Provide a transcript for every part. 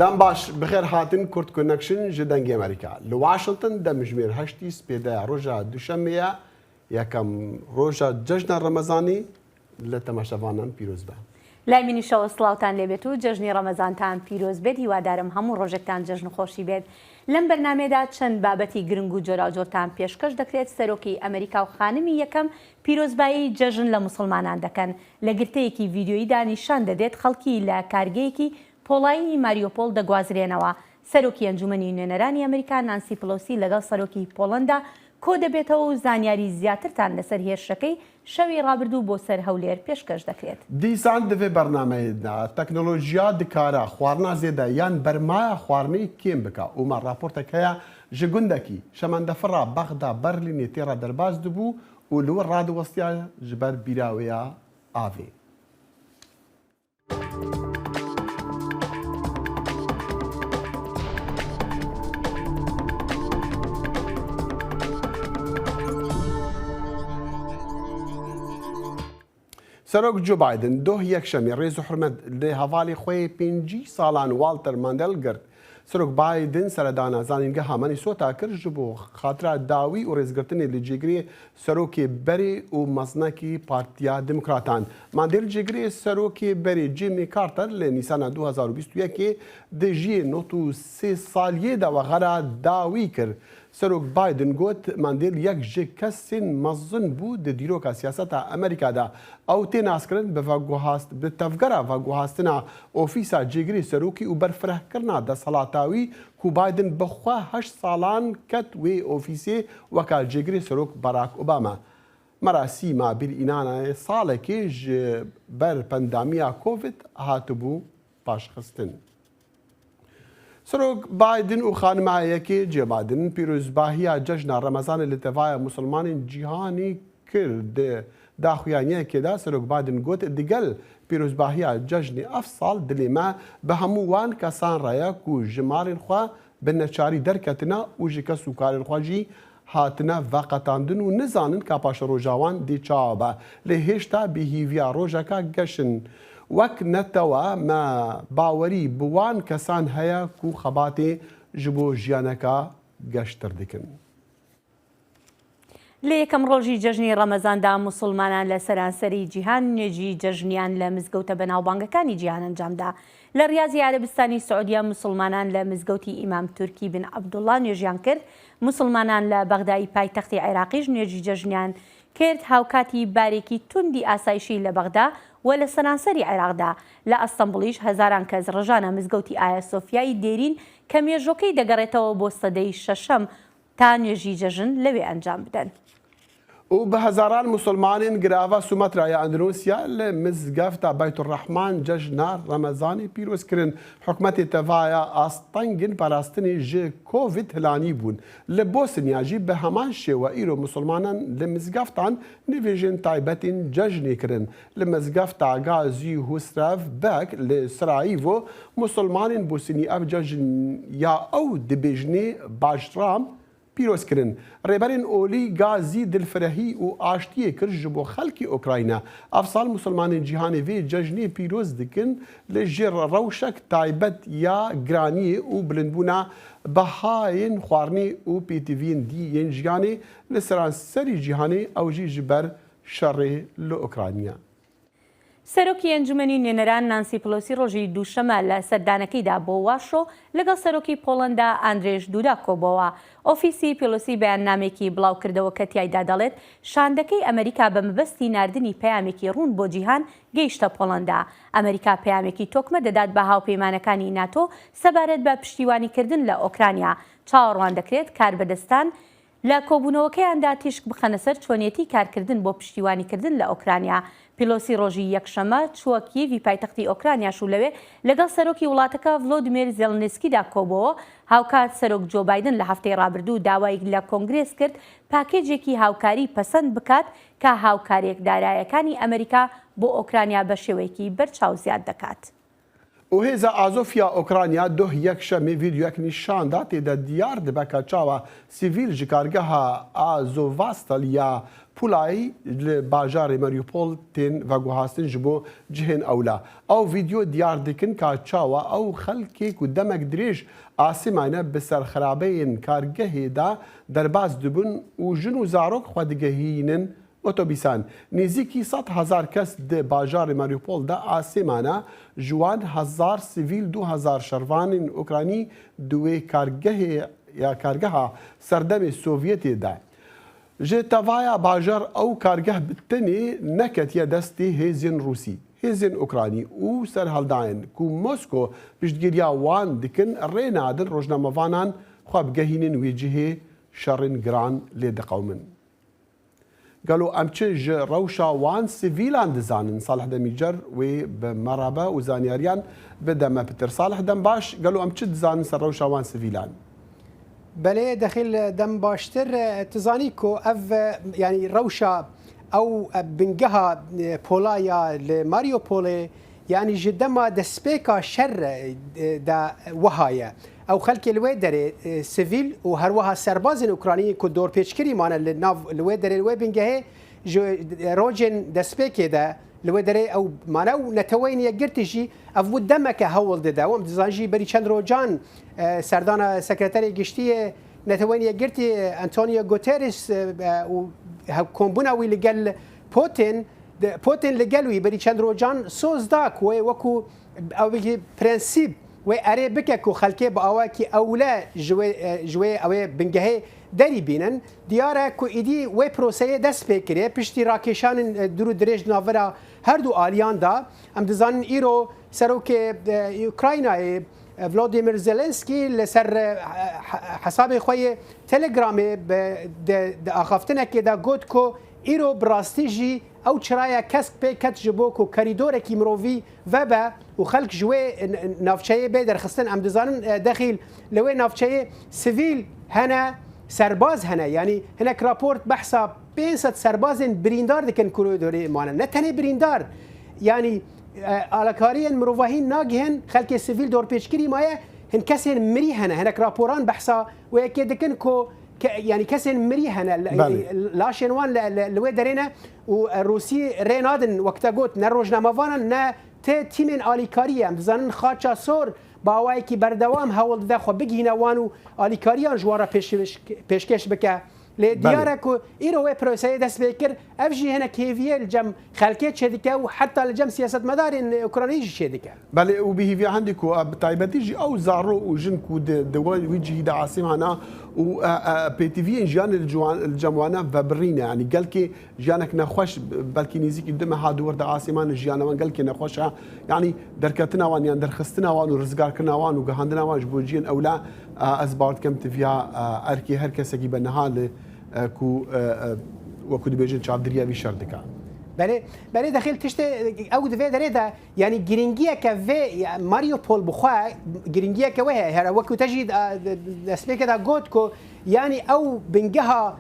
دەم باش بەخێر هاتن کورد کۆنەکشن ji دەنگی ئەمریکا لە واشنتن دەمژمێر هەشتی سپێدەیە ڕۆژە دووشەممەیە یەکەم ڕۆژە جەژنە ڕەمەزانی لە تەماشەڤانان پیرۆز بە. لای منیشەوە سڵاوتان لێبێت و جەژنی ڕەمەزانتان پیرۆز بێت هیوادارم هەموو ڕۆژێکتان جەژن خۆشی بێت لەم بەرنامەیەدا چەند بابەتی گرنگ و جۆراوجۆرتان پێشکەش دەکرێت سەرۆکی ئەمریکا و خانمی یەکەم پیرۆزبایی جەژن لە موسڵمانان دەکەن لە گرتەیەکی ڤیدیۆییدا نیشان دەدێت خەڵکی لە کارگەیەکی پۆڵایینی ماریۆپۆڵ دەگوازرێنەوە. سەرۆکی ئەنجومەنی نوێنەرانی ئەمریکا نانسی پڵۆسی لەگەڵ سەرۆکی پۆڵەندا کۆدەبێتەوە و زانیاری زیاترتان لەسەر هێرشەکەی شەوی ڕابردوو بۆ سەر هەولێر پێشکەش دەکرێت. دیسان دڤێ بەرنامەیێدا تەکنۆلۆژیا دکارە خواردنا زێدە یان بەرمایە خواردنێ کێم بکا û me raportek heye ji gundekî şemendefira Bexda Berlînê tê re derbas dibû û li wir radiwestiya ji ber bîra wê ya avê. Serok Joe Biden doh Yekşemê rêz û hurmet li hevalê xwe yê 50 salan Walter Mondale girt. Serok Biden seredana zanîngeha Minnesota kir ji bo xatira dawî û rêzgirtinê li cêgirê serokê berê û mezinekî Partiya Demokratan. Mandel cêgirê serokê berê Jimmy Carter li Nîsana 2021 di jiyê 93 saliyê de wexera dawî kir. Serok Biden got Mandel yek ji kesên mezin bû di dîroka siyaseta Amerîka de. Ew tê naskirin bi veguhast bi tevgera veguhastina ofîsa cêgirê serokî û berfirehkirina desthilata wî ku Biden bi xwe heşt salan ket wê ofîsê weka cêgirê serok Barack Obama. Merasîma bîrînanayê salekê ji ber pandemiya Covid hatibû paşxistin. Serok Biden û xanima yekê Joe Biden pîrozbahiya cejna Remezanê li tevaya musulmanên cîhanî kir. Di daxuyaniyekê de Serok Biden got digel pîrozbahiya cejnê ev sal dilê me bi hemû wan kesan re ye ku ji malên xwe bi neçarî derketine û ji kes û karên xwe jî hatine veqetandin û nizanin ka paşeroja wan dê çawa be. Lê hêşta bi hîviya rojeka geş in. Wek netewe me bawerî bi wan kesan heye ku xebatê ji bo jiyaneka geştir dikin. لە یەکەم ڕۆژی جەژنی ڕەمەزاندا موسڵمانان لە سەرانسەری جیهان نوێژی جەژنیان لە مزگەوتە بەناوبانگەکانی جیهان ئەنجامدا. لە ڕیازی عەرەبستانی سعودیە موسڵمانان لە مزگەوتی ئیمام تورکی بن عەبدوڵڵا نوێژیان کرد، موسڵمانان لە بەغدای پایتەختی عێراقیش نوێژی جەژنیان کرد هاوکاتی بارێکی توندی ئاسایشی لە بەغدا و لە سەرانسەری عێراقدا. لە ئەستەنبوڵیش هەزاران کەس ڕژانە مزگەوتی ئایا سۆفیای دێرین کە مێژوەکەی دەگەڕێتەوە بۆ سەدەی شەشەم تا نوێژی جەژن لەوێ ئەنجام بدەن. و bi hezaran musulmanên girava Sumatra ya Endonezya li mizgefta Beytulrehman cejna Remezanê pîroz kirin. Hikûmetê tevaya astengên parastinê ji Covid hilanî bûn. Li Bosniya jî bi heman şêwe îro musulmanan li mizgeftan nivêjên taybetên cejnê kirin. Li mizgefta Gazî Husrev Beg li Sarajevo musulmanên Bosnî ev cejn ya ew dibêjinê Bajram pîroz kirin. Rêberên olî gazî dilfirehî û aştiyê kir ji bo xelkê Ukrayna. Ev sal musulmanên cîhanê vê cejnê pîroz dikin li jêr rewşek taybet ya giraniyê û bilindbûna bihayên xwarinê û pêtiviyên dî yên jiyanê li seranserî cîhanê ew jî ji ber şerê li Ukrayna. سەرۆکی ئەنجومەنی نوێنەران نانسی پلۆسی ڕۆژی دووشەمە لە سەردانەکەیدا بۆ وارشۆ لەگەڵ سەرۆکی پۆڵەندا ئاندرێژ دودا کۆبۆوە. ئۆفیسی پێلۆسی بەیاننامەیەکی بڵاوکردەوە کە تیایدا دەڵێت شاندەکەی ئەمریکا بە مەبەستی ناردنی پەیامێکی ڕوون بۆ جیهان گەیشتە پۆڵەندا. ئەمریکا پەیامێکی تۆکمە دەدات بە هاوپەیمانەکانی ناتۆ سەبارەت بە پشتیوانیکردن لە ئۆکرانیا. چاوەڕوان دەکرێت کاربەدەستان لە کۆبوونەوەکەیاندا تیشک بخەنە سەر چۆنیەتی کارکردن بۆ پشتیوانیکردن لە ئۆکرانیا. پیلۆسی ڕۆژی یەکشەممە چووە کیێڤی پایتەختی ئۆکرانیاش و لەوێ لەگەڵ سەرۆکی وڵاتەکە ڤلۆدیمێر زێڵنسکیدا کۆبۆوە. هاوکات سەرۆک جۆ بایدن لە هەفتەی ڕابردوو داوای لە کۆنگرێس کرد پاکێجێکی هاوکاری پەسەند بکات کە هاوکارییە دارایەکانی ئەمریکا بۆ ئۆکرانیا بە شێوەیەکی بەرچاو زیاد دەکات. û hêza Azov ya Ûkranya doh Yekşemê vîdyoyek nîşan da tê de diyar dibe ka çawa sivîl ji kargeha Azovastal ya Pulay li bajarê Mariupol tên veguhastin ji bo cihên ewla. Ew vîdyo diyar dikin ka çawa ew xelkê ku demek dirêj asê mayne bi ser xerabeyên kargehê de derbas dibin û jin û zarok xwe digehînin Otobîsan. Nêzîkî 100,000 kes di bajarê Mariupol de asê mane, ji wan hezar sivîl 2000 şervanên Ukraynî di wê kargehê ya kargeha serdemê Sovyetê de. Ji tevaya bajar ew kargeh bi tenê neketiye destê hêzên Rûsî. Hêzên Ukraynî û serhildayên ku Mosko piştgiriya wan dikin rê nadin rojnamevanan xwe bigehînin wê cihê şerên giran lê diqewmin. Gelo em çi ji rewşa wan sivîlan dizanin? Salih Demîrcer wê bi me re be û zanyariyan bide me pitir. Salih dem baş, gelo em çi dizanin ser rewşa wan sivîlan? Belê Dexîl dem baştir. Tu zanî ku ev yanî rewşa ew bingeha pola ya li Mariupolê yanî ji dema destpêka şer de wiha ye. Ew xelkê li wê derê sivîl û herwiha serbazên Ukraynî ku dorpêçkirî mane li nav li wê derê li wê bingehê ji rojên destpêkê de li wê derê ew mane û Neteweyên Yekgirtî jî ev bû demeke hewl dide û em dizanin jî berî çend rojan serdana Sekreterê Giştî yê Neteweyên Yekgirtî Antonio Guterres û kombûna wî li gel Putin Putin li gel wî berî çend rojan soz da ku wê wekû ew bikî prensîb wê erê bike ku xelkê bi awayekî ewle ji wê ji wê ew ê bingehê derî bînin. Diyar e ku êdî wê proseyê dest pê kiriye piştî rakêşanên dûr û dirêj di navbera her du aliyan de. Em dizanin îro Serokê Ukraynayê Volodymyr Zelensky li ser hesabê xwe yê Telegramê di axaftinekê de got ku îro bi rastî jî ew çiraya kesk pê ket ji bo ku kerîdorekî mirovî vebe û xelk ji wê navçeyê bê derxistin. Em dizanin dexîl li wê navçeyê sivîl hene, serbaz hene. Yanî hinek raport behsa 500 serbazên birîndar dikin ku li wê mane. Ne tenê birîndar yanî alekariyên mirovahî nagihin xelkê sivîl dorpêçkirî maye hin kesên mirî hene. Hinek raporan behsa wê yekê dikin ku yanî kesên mirî hene laşên wan li wê derê ne û Rûsî rê nadin wek te got ne rojnamevanan ne ti tîmên alîkariyê. Em dizanin Xaça Sor bi awayekî berdewam hewl dide xwe bigihîne wan û alîkariyan ji wan re pêşkêş bike. Lê diyar e ku îro wê proseyê dest pê kir, ev jî hinek hêviyê li cem xelkê çêdike û heta li cem siyasetmedarên Ukraynî jî çêdike. Belê û bi hêviya hindî ku bi taybetî jî ew zaro û jin ku di di wî cihî de asê mane û pêtiviyên jiyanê li cem wan vebirîne yanî gelkê jiyanek nexweş belkî nêzîkî du meha di wir de asê mane jiyana wan gelkê nexweş e yanî derketina wan yan derxistina wan û rizgarkirina wan û gihandina wan ji bo cihên ewle Ez bawer dikim tiviya erkê her kesekî be niha li ku wekû dibêjin çavdiriya vî şer dike. Belê, belê dexîl tiştê ew di vê derê de yanî girîngiyeke vê Mariupol bi xwe girîngiyeke wê heye. Her wekû te jî destpêkê de got ku yanî ew bingeha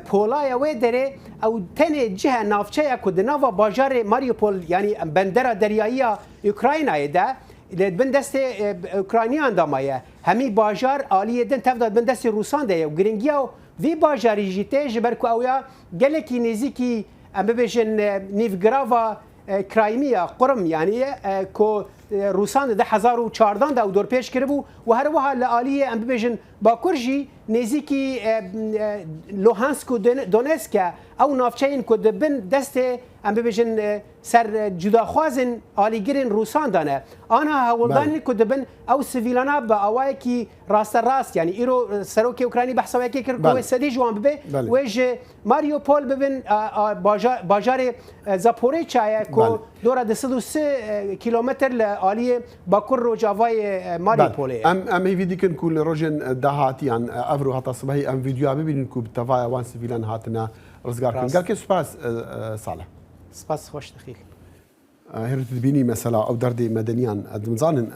polaya wê derê ew tenê cihe navçeya ku di nava bajarê Mariupol yanî bendera deryayî ya Ukraynayê de li bin destê Ukrayniyan de maye. Hemî bajar aliyê din tev de di bin destê Rûsan de ye û girîngiya vî bajarî jî tê ji ber ku ew ya gelekî nêzîkî em bibêjin nîvgirava Kraymiya, Qurm yanî ye ku Rûsan di 2014 de ew dorpêç kiribû û her wiha li aliyê em bibêjin bakur jî nêzîkî Luhansk û Donetsk e ew navçeyên ku di bin destê em bibêjin ser cudaxwazên alîgirên Rûsan de ne. Anha hewldanên ku dibin ew sivîlana bi awayekî rasterast yanî îro serokê Ukraynî behsa wê yekê kir ku wê sedî ji wan bibe wê ji Mariupol bibin bajarê Zaporizhzhia ye ku dora 203 kîlometr li aliyê bakur rojavayê Mariupolê ye. Em em hêvî dikin ku li rojên dahatiyan evro heta sibehî em vîdyoya bibînin ku bi tevaya wan sivîlan hatine rizgarkirin. Gelkê spas Salih. Spas xweş dixîl. هێرۆ tu dibînî mesela ew derdê medeniyan ez dizanin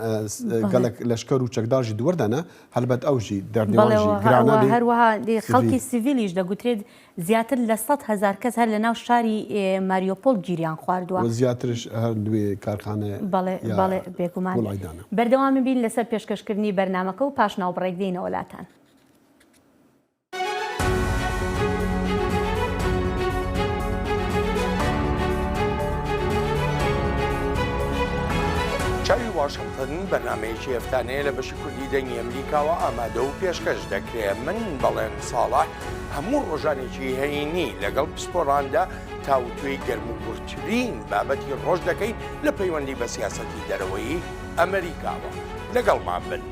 gelek leşker û çekdar jî di wir de ne helbet ew jî derdê wan jî giran e lê هەروەها خەڵکی سڤیلیش دەگوترێت زیاتر لە 100 هەزار کەس هەر لە ناو شاری ماریۆپۆل گیریان خواردووە. و زیاترش هەر لوێ کارخانە بەڵێ بەڵێ بێگومان بەردەوام بین لەسەر پێشکەشکردنی بەرنامەکە و پاش ناوبڕێک دێینەوە لاتان. چاوی واشنتن بەرنامەیەکی هەفتانەیە لە بەشی کوردی دەنگی ئەمریکاوە ئامادە و پێشکەش دەکرێ. من بەڵێن ساڵح هەموو ڕۆژانێکی هەینی لەگەڵ پسپۆڕاندا تاوتوێی گەرموگوڕترین بابەتی ڕۆژ دەکەین لە پەیوەندی بە سیاسەتی دەرەوەیی ئەمریکاوە. لەگەڵمان بن.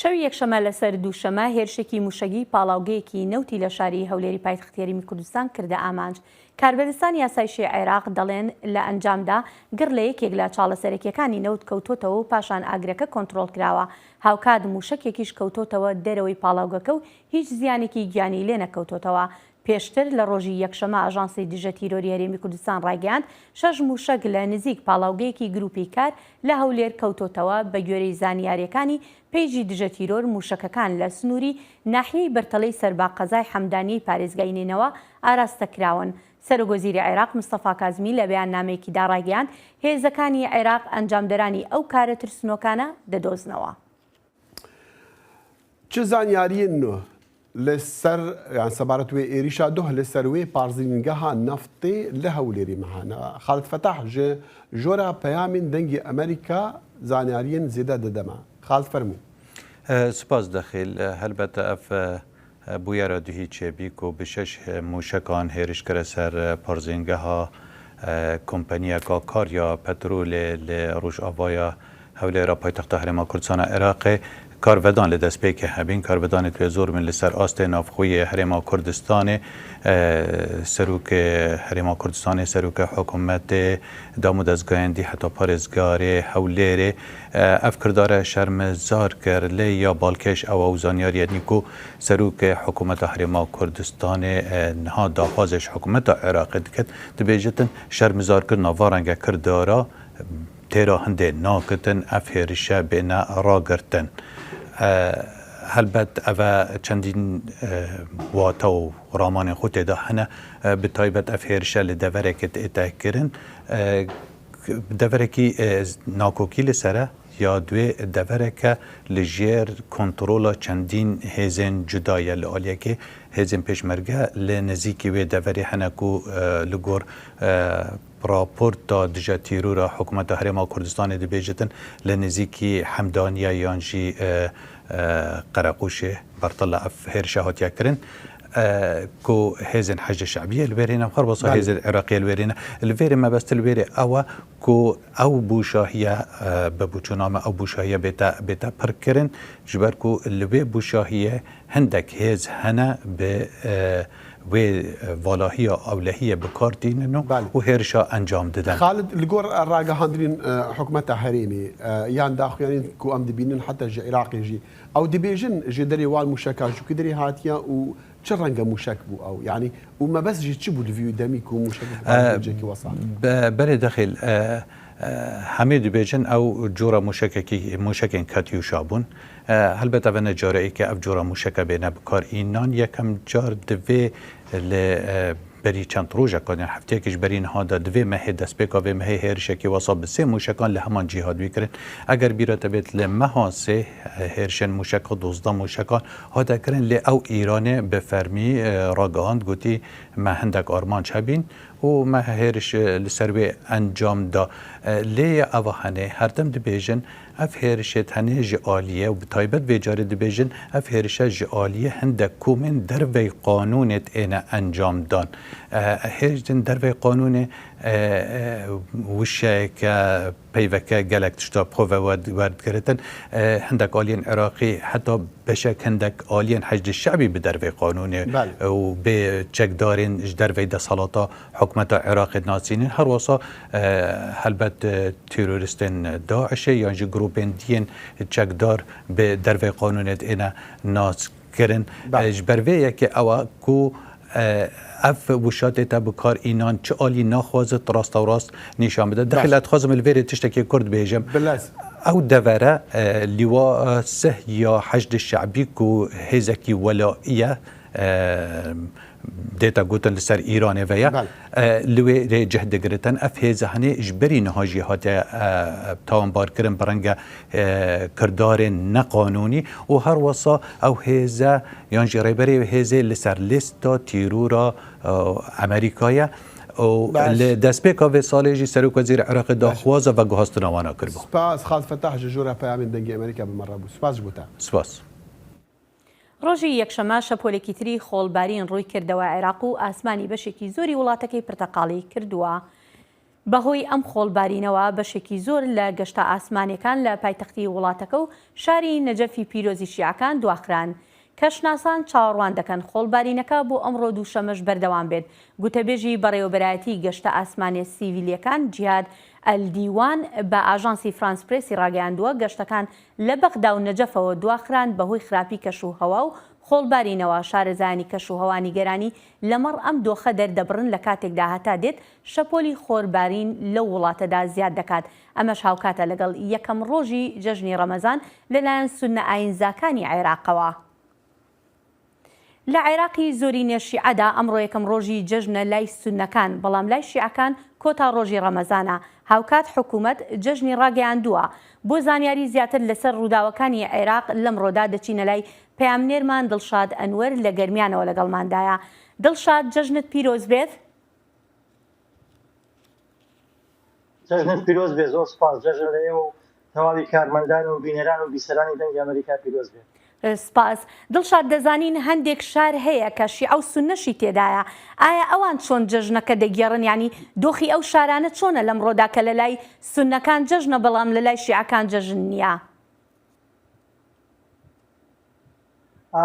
شەوی یەکشەمە لەسەر دووشەمە هێرشێکی موشەگی پاڵاوگەیەکی نەوتی لە شاری هەولێری پایتەختی هەرێمی کوردستان کردە ئامانج. کاربەدەستانی ئاسایشی عێراق دەڵێن لە ئەنجامدا گڕ لە یەکێک لە چاڵە سەرەکییەکانی نەوت کەوتۆتەوە و پاشان ئاگرەکە کۆنترۆڵکراوە، هاوکات موشەکێکیش کەوتۆتەوە دەرەوەی پاڵاوگەکە و هیچ زیانێکی گیانی لێنەکەوتۆتەوە. پێشتر لە ڕۆژی یەکشەمە ئاژانسی دژە تیرۆری هەرێمی کوردستان ڕایگەیاند، شەش مووشەک لە نزیک پاڵاوگەیەکی گروپی کار لە هەولێر کەوتۆتەوە، بەگوێرەی زانیارییەکانی پەیجی دژە تیرۆر مووشەکەکان لە سنووری ناحیەی بەرتەڵەی سەر بە قەزای حەمدانیەی پارێزگای نەینەوا ئاراستە کراون. سەرۆکوەزیری عێراق مستەفا کازمی لە بەیاننامەیەکیدا ڕایگەیاند، هێزەکانی عێراق ئەنجامدەرانی ئەو کارە ترسنۆکانە دەدۆزنەوە. چ زانیاریên nû li ser yan sebaret wê êrîşa doh li ser wê parzîngeha neftê li Hewlêrê me hene. Xalid Fetah ji jora peyamên Dengê Amerîka zanyariyên zêde dide me. Xalid fermû. Spas Dexîl. Helbete ev bûyera duhî çêbî ku bi şeş mûşekan hêriş kire ser parzîngeha kompaniyeka kar ya petrolê li rojavaya Hewlêra paytexta Herêma Kurdistana Iraqê karvedan li destpêkê hebîn. Karvedanê wê zor bin li ser astê navxweyê Herêma Kurdistanê, Serokê Herêma Kurdistanê, Serokê Hikûmetê, dam û dezgayên dî heta parêzgarê Hewlêrê ev kirdare şermezar kir. Lê ya balkêş ew e û zanyariyê nî ku Serokê Hikûmeta Herêma Kurdistanê niha daxwazê ji Hikûmeta Iraqê diket, dibêjitin şermezarkirina va renge kirdara Têra hindê nakitin ev hêrişe bêne ragirtin. Helbet ev e çendîn wate û ramanên xwe tê de hene. Bi taybet ev hêrişe li deverekê tê kirin. Deverekî nakokî li ser e ya duê devereke li jêr kontrola çendîn hêzên cuda ye. Li aliyekê hêzên pêşmerge li nêzîkî wê deverê hene ku li gor Raporta dije têrora Hikûmeta Herêma Kurdistanê dibêjitin li nêzîkî Hemdaniye yan jî Qereqûşê Bertila ev hêrişe hatiye kirin ku hêzên Heşdê Şebiyê li wêrê ne û her wisa hêzên Iraqiyê li wêrê ne. Li vêrê mebest li wêrê ew e ku ew bûşahiye bi bûçûna me ew bûşahiye bête bête pirkirin ji ber ku li wê bûşahiyê Hindek hêz hene bi wê valahiya ewlehiyê bi kar tînin û hêrişa encam didin. Xalid, li gor ragihandinên hikûmeta herêmê yan daxuyanên ku em dibînin heta ji Iraqê jî ew dibêjin ji derê wan mûşeka ji ku derê hatiye û çi renge mûşek bû ew yanî û mebest jî çi bû li vî demî ku mûşek bi cihekî wesa? Belê Dexîl, hemî dibêjin ew cora mûşekekî mûşekên Katyûşa bûn. Helbet ev ne cara êke ev cora mûşeke bêne bikar înan. Yekem car divê li berî çend rojekan yan hefteyekê ji berî niha de divê mehê destpêka vê mehê hêrişekî wesa bi sê mûşekan li heman cî hat wî kirin. Eger bîra te bêt li meha sê hêrişên mûşeka 12 mûşekan hate kirin lê ew Îranê bi fermî ragihand gotî me hindek armanc hebîn û me hêriş li ser wê encam da. Lê ya eva henê herdem dibêjin Ev hêrişê tenê ji aliyê û bi taybet vê carê dibêjin ev hêrişe ji aliyê hindek komên dervey qanûnê têne encamdan. Hêrişên dervey qanûnê wişeyeke, peyveke gelek tişta bi xwe ve werdigirtin. Hindek aliyên Iraqî heta beşek hindek aliyên Heşdê Şebî bi dervey qanûnê û bê çekdarên ji dervey desthilata Hikûmeta Iraqê dinasînin. Her wisa helbet terorîstên DAIŞ'ê yan jî grûpên diyên çekdar bi dervey qanûnê diêne nas. kirin. Ji ber vê yekê ew e ku ev wişa tê te bikar înan çi alî naxwazit rasterast nîşan bide. Dixil ez dixwazim li vêrê tiştekê kurt bêjim. Ew devere lîwa sih ya Heşdi Şe'bî ku hêzekî welaî ye dête gotin li ser Îranê ve ye li wê rê cih digiritin. Ev hêza henê ji berî niha jî hatiye tawanbarkirin bi renge kirdarên neqanûnî û her wisa ew hêze yan jî rêberê wê hêzê li ser lîsta tîrora Amerîka ye û li destpêka vê salê jî Serokwezîrê Iraqê daxwaza veguhastina wan a kiribû. Spas Xalid Fetah ji jora peyamên Dengê Amerîka bi me re bû. Spas ji bo te. Spas. ڕۆژی یەکشەممە شەپۆلێکی تری خۆڵبارین ڕووی کردەوە عێراق و ئاسمانی بەشێکی زۆری وڵاتەکەی پرتەقاڵی کردووە. بەهۆی ئەم خۆڵبارینەوە بەشێکی زۆر لە گەشتە ئاسمانیەکان لە پایتەختی وڵاتەکە و شاری نەجەفی پیرۆزی شیعەکان دواخران. کەشناسان چاوەڕوان دەکەن خۆڵبارینەکە بۆ ئەمڕۆ دووشەمەش بەردەوام بێت. گوتەبێژی بەڕێوەبەرایەتی گەشتە ئاسمانیە سیڤیلیەکان جیهاد ئەلدیوان بە ئاژانسی فرانس پرێسی ڕاگەیاندووە گەشتەکان لە بەغدا و نەجەفەوە دواخران بەهۆی خراپی کەشوهەوا و خۆڵبارینەوە، شارەزایانی کەشوهەوا نیگەرانی لەمەڕ ئەم دۆخە دەردەبڕن لە کاتێکدا هەتا دێت شەپۆلی خۆربارین لەو وڵاتەدا زیاد دەکات، ئەمەش هاوکاتە لەگەڵ یەکەم ڕۆژی جەژنی ڕەمەزان لەلایەن سوننە ئایینزاکانی عێراقەوە. لە عێراقی زۆرینە شیعەدا ئەمڕۆ یەکەم ڕۆژی جەژنە لای سوننەکان، بەڵام لای شیعەکان کۆتا ڕۆژی ڕەمەزانە، هاوکات حکومەت جەژنی ڕاگەیاندووە. بۆ زانیاری زیاتر لەسەر ڕووداوەکانی عێراق لەمڕۆدا دەچینە لای پەیامنێرمان دڵشاد ئەنوەر لە گەرمیانەوە لەگەڵماندایە. دڵشاد جەژنت پیرۆز بێت. جەژنت پیرۆز بێت زۆر سوپاس جەژن لە ئێوە و تەواوی کارمەندان و بینەران و بیسەرانی دەنگی ئەمەریکا پیرۆز بێت. سپاس. دڵشاد دەزانین هەندێک شار هەیە کە شیعە و سوننەشی تێدایە ئایا ئەوان چۆن جەژنەکە دەگێڕن یانی دۆخی ئەو شارانە چۆنە لەمڕۆدا کە لەلای سوننەکان جەژنە بەڵام لەلای شیعەکان جەژن نییە؟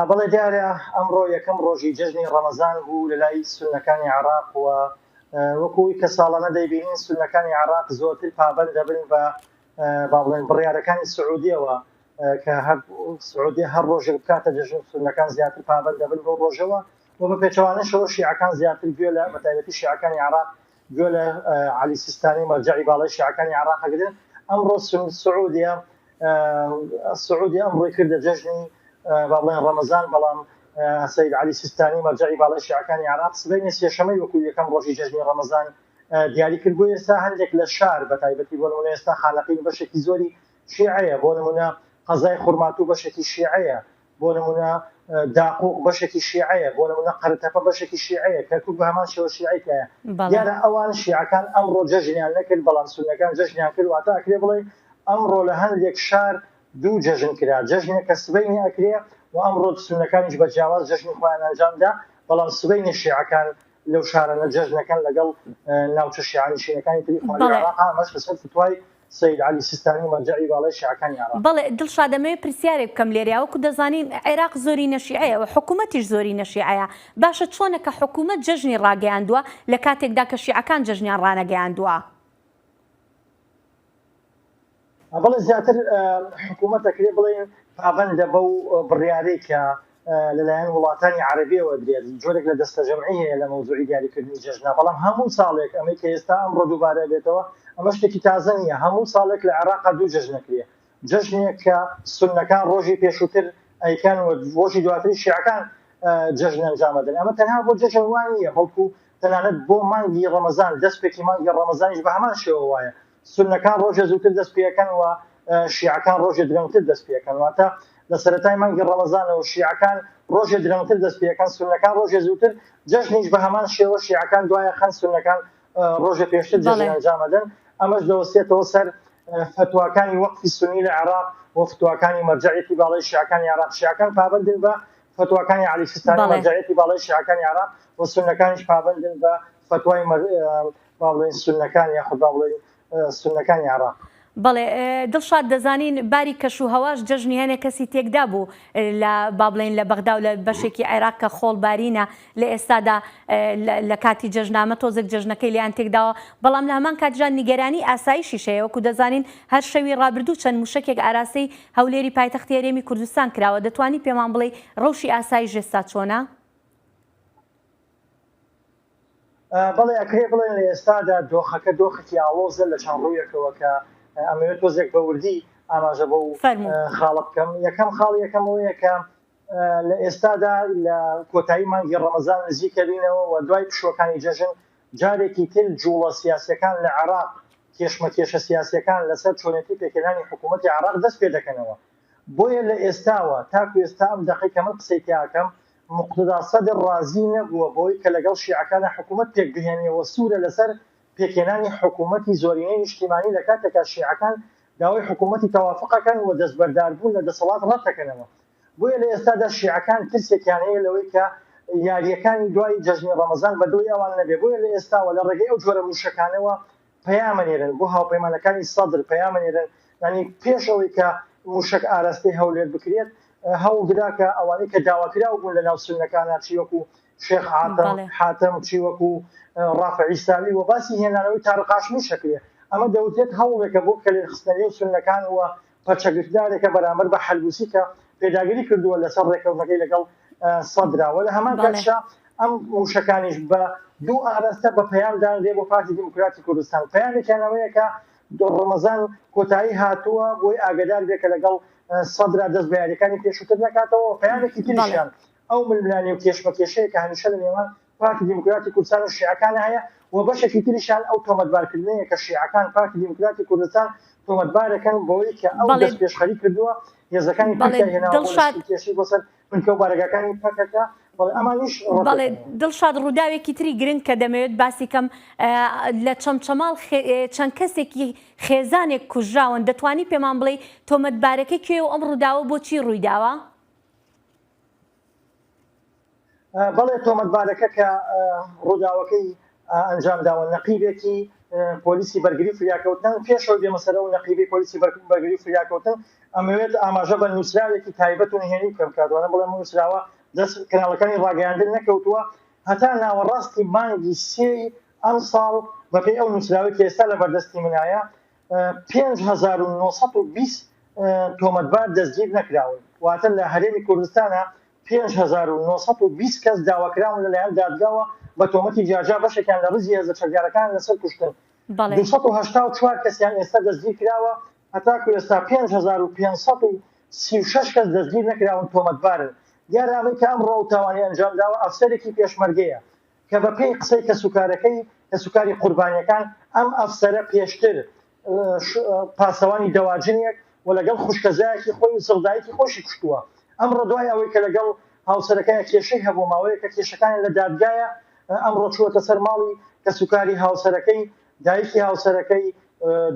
بەڵێ دیارە ئەمڕۆ یەکەم ڕۆژی جەژنی ڕەمەزان بوو لە لای سوننەکانی عێراق و وەکو ئەوی کە ساڵانە دەیبینین سوننەکانی عێراق زۆرتر پابەند دەبن بە با بڵێن بڕیارەکانی سعودیەوە کە هەر سعودیە هەر ڕۆژێک بکاتە جەژن سوننەکان زیاتر پابەند دەبن بەو ڕۆژەوە و بە پێچەوانەشەوە شیعەکان زیاتر گوێ لە بەتایبەتی شیعەکانی عێراق گوێ لە عەلی سیستانی مەرجەعی باڵای شیعەکانی عێراق ئەگرن ئەمڕۆ سعودیە سعودیە ئەمڕۆی کردە جەژنی با بڵێن ڕەمەزان بەڵام سید عەلی سیستانی مەرجەعی باڵای شیعەکانی عێراق سبەینێ سێشەمەی وەکو یەکەم ڕۆژی جەژنی ڕەمەزان دیاری کرد بۆ ئێستا هەندێک لە شار بە تایبەتی بۆ نمونە ئێستا خانەقین بەشێکی زۆری شیعەیە بۆ نمونە قەزای خورماتوو بەشێکی شیعەیە بۆ نموونە داقوق بەشێکی شیعەیە، بۆ نموونە قەرەتەپە بەشێکی شیعەیە، کەرکوک بە هەمان شێوە شیعەی تیایە. دیارە ئەوان شیعەکان ئەمڕۆ جەژنیان نەکرد، بەڵام سوننەکان جەژنیان کرد، واتە ئەکرێ بڵێین ئەمڕۆ لە هەندێک شار دوو جەژن کرا، جەژنێک کە سبەینێ ئەکرێ و ئەمڕۆ سوننەکانیش بە جیاواز جەژنی خۆیان ئەنجام دا، بەڵام سبەینێ شیعەکان لەو شارانە جەژنەکەن لەگەڵ ناوچە شیعەنشینەکانی تری خوارووی عێراق، ئەمەش لەسەر فتوای سەید عەلی سیستانی مەرجەعی باڵای شیعەکانی عێراق. بەڵێ دڵشاد ئەمەوێ پرسیارێک بکەم لێرەیا وەکو دەزانین عێراق زۆرینە شیعەیە و حکومەتیش زۆرینە شیعەیە باشە چۆنە کە حکومەت جەژنی ڕاگەیاندووە لە کاتێکدا کە شیعەکان جەژنیان ڕانەگەیاندووە؟ بەڵێ زیاتر حکومەت ئەکرێ بڵێین پابەندە بەو بڕیارەی کە لەلایەن وڵاتانی عەرەبیەوە درێت جۆرێک لە دەستەجەمعی هەیە لە مەوزوعی دیاریکردنی جەژنە بەڵام هەموو ساڵێک ئەمەی کە ئێستا ئەمڕۆ دووبارە بێتەوە ئەمە شتێکی تازە نییە هەموو ساڵێک لە عێراقا دوو جەژنە کرێ جەژنێک کە سوننەکان ڕۆژی پێشووتر ئەیکەن و ڕۆژی دواتری شیعەکان جەژن ئەنجامەدەن ئەمە تەنها بۆ جەژن وان نییە بەڵکو تەنانەت بۆ مانگی ڕەمەزان دەستپێکی مانگی ڕەمەزانیش بە هەمان شێوە وایە سوننەکان ڕۆژێ زووتر دەست پێ ئەکەن و شیعەکان ڕۆژێ درەنگتر دەست پێ ئەکەن واتە لە سەرەتای مانگی ڕەمەزانەوە شیعەکان ڕۆژێ درەنگتر دەست پێ ئەکەن سوننەکان ڕۆژێ زووتر جەژنیش بە هەمان شێوە شیعەکان دوایە خەن سوننەکان ڕۆژێ پێشتر جەژن ئەنجام ئەدەن ئەمەش دەوەستێتەوە سەر فتواکانی وەقفی سوننی لە عێراق و فتواکانی مەرجەعیەتی باڵای شیعەکانی عێراق شیعەکان پابەندن بە فتواکانی عەلی سیستانی مەرجەعیەتی باڵای شیعەکانی عێراق و سوننەکانیش پابەندن بە فتوای با بڵێین سوننەکان یاخود با بڵێین سوننەکانی عێراق. بەڵێ دڵشاد دەزانین باری کەش و هەواش جەژنی هەنێ کەسی تێکدا بوو لە با بڵێین لە بەغدا و لە بەشێکی عێراق کە خۆڵ بارینە لە ئێستادا لە کاتی جەژنامە تۆزێک جەژنەکەی لێیان تێکداوە بەڵام لە هەمان کاتیشدا نیگەرانی ئاسایشیش هەیە وەکو دەزانین هەر شەوی ڕابردوو چەند موشەکێک ئاراستەی هەولێری پایتەختی هەرێمی کوردستان کراوە دەتوانی پێمان بڵێی ڕەوشی ئاسایش ئێستا چۆنە؟ بەڵێ ئەکرێ بڵێن لە ئێستادا دۆخەکە دۆخێکی ئاڵۆزە لە چەند ڕوویەکەوە کە ئەمەوێت تۆزێک بە وردی ئاماژە بەو خاڵە بکەم یەکەم خاڵ یەکەم ئەوەیە کە لە ئێستادا لە کۆتایی مانگی ڕەمەزان نزیکەبینەوە و دوای پشووەکانی جەژن جارێکی تر جوڵە سیاسیەکان لە عێراق کێشمەکێشە سیاسیەکان لەسەر چۆنێتی پێکهێنانی حکوومەتی عێراق دەست پێ دەکەنەوە بۆیە لە ئێستاوە تاکو ئێستا ئەم دەقەی کە من قسەی تیاکەم موقتەدا سەدر ڕازی نەبووە بەوەی کە لەگەڵ شیعەکانا حکوومەت پێکبهێنێ و سوورە لەسەر پێکهێنانی حکوومەتی زۆرینەی نیشتیمانی لە کاتێکا شیعەکان داوای حکوومەتی تەوافق ئەکەن و دەستبەرداربوون لە دەسەڵات ڕەتدەکەنەوە. بۆیە لە ئێستادا شیعەکان ترسێکیان هەیە لەوەی کە یارییەکانی دوای جەژنی ڕەمەزان بە دڵی ئەوان نەبێ بۆیە لە ئێستاوە لە ڕێگەی ئەو جۆرە مووشەکانەوە پەیام ئەنێرن بۆ هاوپەیمانەکانی سەدر پەیام ئەنێرن یانی پێش ئەوەی کە مووشەک ئاراستەی هەولێر بکرێت هەوڵ درا کە ئەوانەی کە داواکراو بوون لە ناو سوننەکانا چی وەکو شێخ عاتم حاتم چی وەکو ڕافع عیساوی و باسی هێنانەوەی تارق هاشمیش ئەکرێ ئەمە دەوترێت هەوڵێکە بۆ کەلێن خستنە نێو سوننەکان و پەرچەگرتدارێکە بەرامبەر بە حەلبوسی کە پێداگری کردووە لەسەر ڕێکەوتنەکەی لەگەڵ سەدرا و لە هەمان کاتشا ئەم مووشەکانیش بە دوو ئاراستە بە پەیام دانرێ بۆ پارتی دیموکراتی کوردستان پەیامێکیان ئەوەیە کە ڕەمەزان کۆتایی هاتووە بۆی ئاگدار بێ کە لەگەڵ سەدرا دەست بە یاریەکانی پێشووتر نەکاتەوە پەیامێکی تریشیان ئەو ململانێ و کێشمەکێشەیە کە هەمیشە لە نێوان پارتی دیموکراتی کوردستان و شیعەکان هەیە و بەشێکی تریشیان ئەو تۆمەتبارکردنەیە کە شیعەکان پارتی دیموکراتی کوردستان تۆمەتبارەکەن بەوەی کە ئەو دەستپێشخەری کردووە هێزەکانی تورکیای هێناوە بۆ لەشکرکێشی بۆ سەر بنکە و بارەگاکانی پەکەکە، بەڵێ ئەمانیش بەڵێ دڵشاد ڕووداوێکی تری گرنگ کە دەمەوێت باسی کەم لە چەمچەماڵ چەند کەسێکی خێزانێک کوژراون دەتوانی پێمان بڵێی تۆمەتبارەکە کێیە و ئەم ڕووداوە بۆچی ڕوویداوە؟ بەڵێ تۆمەتبارەکە کە ڕووداوەکەی ئەنجامداوە نەقیبێکی پۆلیسی بەرگری فریاکەوتن پێشەوە بێمە سەر ئەو نەقیبەی پۆلیسی بەرگری فریاکەوتن ئەمەوێت ئاماژە بە نووسراوێکی تایبەت و نهێنی بکەم کە دوانە بڵێم نووسراوە دەست کەناڵەکانی ڕاگەیاندن نەکەوتووە هەتا ناوەڕاستی مانگی سێی ئەمساڵ بەپێی ئەو نووسراوەی کە ئێستا لە بەردەستی منایە 5920 تۆمەتبار دەستگیر نەکراون واتە لە هەرێمی کوردستانە 5920 کەس داواکراون لەلایەن دادگاوە بە تۆمەتی جیاجیا بەشێکیان لە ڕیزی هێزە چەکدارەکان لەسەر کوشتن 284 کەسیان ئێستا دەستگیر کراوە هەتاکو ئێستا 5536 کەس دەستگیر نەکراون تۆمەتبارن دیارە ئەمەی کە ئەمڕۆ ئەو تاوانەی ئەنجامداوە ئەفسەرێکی پێشمەرگەیە کە بە پێی قسەی کەسوکارەکەی، کەسوکاری قوربانیەکان، ئەم ئەفسەرە پێشتر پاسەوانی دەواجنێک و لەگەڵ خوشکەزایەکی خۆی و زڕدایکی خۆشی کوشتووە. ئەمڕۆ دوای ئەوەی کە لەگەڵ هاوسەرەکەی کێشەی هەبووە، ماوەیەکە کێشەکانیان لە دادگایە، ئەمڕۆ چووەتە سەر ماڵی کەسوکاری هاوسەرەکەی، دایکی هاوسەرەکەی،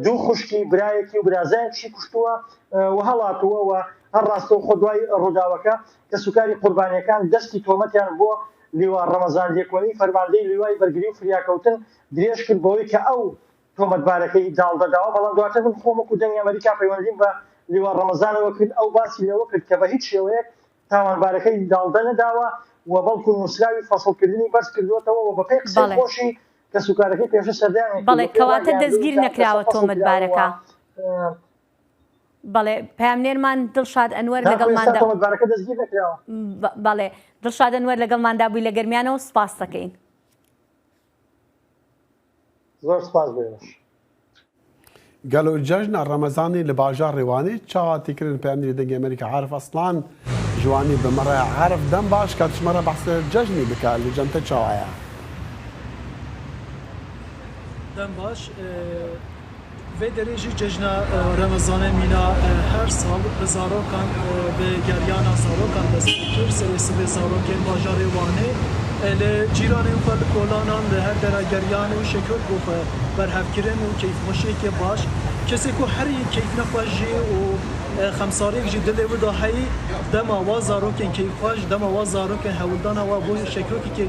دوو خوشکی، برایەکی و برازایەکیشی کوشتووە و هەڵاتووە و هەر ڕاستەوخۆ دوای ڕووداوەکە کەسوکاری قوربانییەکان دەستی تۆمەتیان بۆ لیوا ڕەمەزان لێکۆنی فەرماندەی لیوای بەرگری و فریاکەوتن درێژ کرد بەوەی کە ئەو تۆمەتبارەکەی داڵدە داوە، بەڵام دواتر من خۆم وەکو دەنگی ئەمەریکا پەیوەندیم بە لیوا ڕەمەزانەوە کرد ئەو باسی لەوە کرد کە بە هیچ شێوەیەک تاوانبارەکەی داڵدە نەداوە و بەڵکو نووسراوی فەسڵکردنی بەرز کردووەتەوە و بەپێی قسەی خۆشی کەسوکارەکەی پێشتر سەردانیان بەڵێ کردووە پێی کەواتە ڕاگەیاندوون دەستگیر کە ئەم کەسە نەکراوە فەسڵ کراوە و تۆمەتبارەکە. بەڵێ پەیامنێرمان دڵشاد ئەنوەر تاکو ئێستا لەگەڵماندا تۆمەتبارەکە دەستگیر نەکراوە. بەڵێ دڵشاد ئەنوەر لەگەڵماندا بووی لە گەرمیانەوە سوپاست دەکەین. زۆر سوپاس بۆ ئێوەش. گەلۆ جەژنا ڕەمەزانی لە باژاڕێ وانێ چاوا تێکرن پەیامنێری دەنگی ئەمەریکا عارف ئەسڵان ji Wanê bi me re Arif dem baş ka tu ji me re behsa cejnê bike li cem te çawa ye? Dem baş. Vê derê jî cejna Remezanê mîna her sal bi zarokan bi geryana zarokan dest pê kir. Serê sibê zarokên bajarê Wanê li cîranên xwe li kolanan li her dera geryan û şekir bo xwe berhevkirin û keyfxweşiyekê baş. Kesê ku herî keyfnexweş jî û xemsariyek jî dilê wî de heyî dema wa zarokên keyfxweş dema wa zarokên hewldana wa bo şekirokekê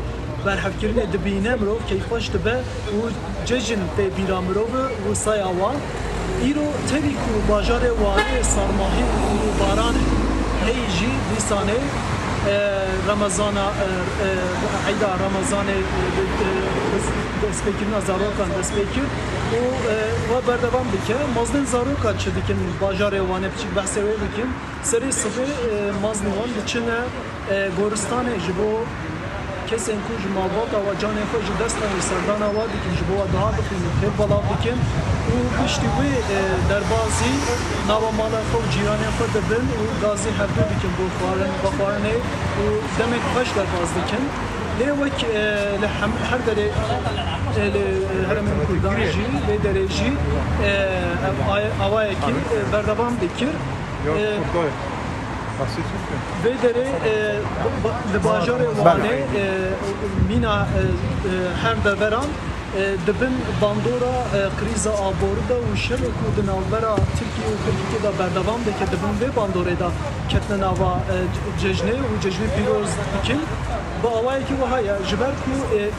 berhevkirinê dibîne mirov keyfxweş dibe û cejn tê bîra mirov û saya wan. Îro tevî ku bajarê Wanê sarmahî û baran heyî jî dîsanê Remezana Eyda Remezanê bi destpêkirina zarokan dest pê kir û we berdewam dike. Mezinên zarokan çi dikin bajarê Wanê piçik behsê wê bikin. Serê sibê mezinên wan diçine Goristanê ji bo kesên ku ji malbata we canê xwe ji dest dane serdana we dikin, ji bo we dua bixwînin, xêr belav bikin û piştî wê derbazî nava mala xwe û cîranên xwe dibin û gazî hevdu dikin bo xwarin vexwarinê û demek xweş derbaz dikin. Lê wek li her derê li herêmên Kurdan jî vê derê jî ev awayekî berdewam dikir. Vê derê li bajarê Wanê mîna her deveran di bin bandora krîza aborî de û şerê ku di navbera Tirkiye û PKK'ê de berdewam dike di bin vê bandorê de ketine nava cejnê û cejnê pîroz dikin. Bi awayekî wiha ye ji ber ku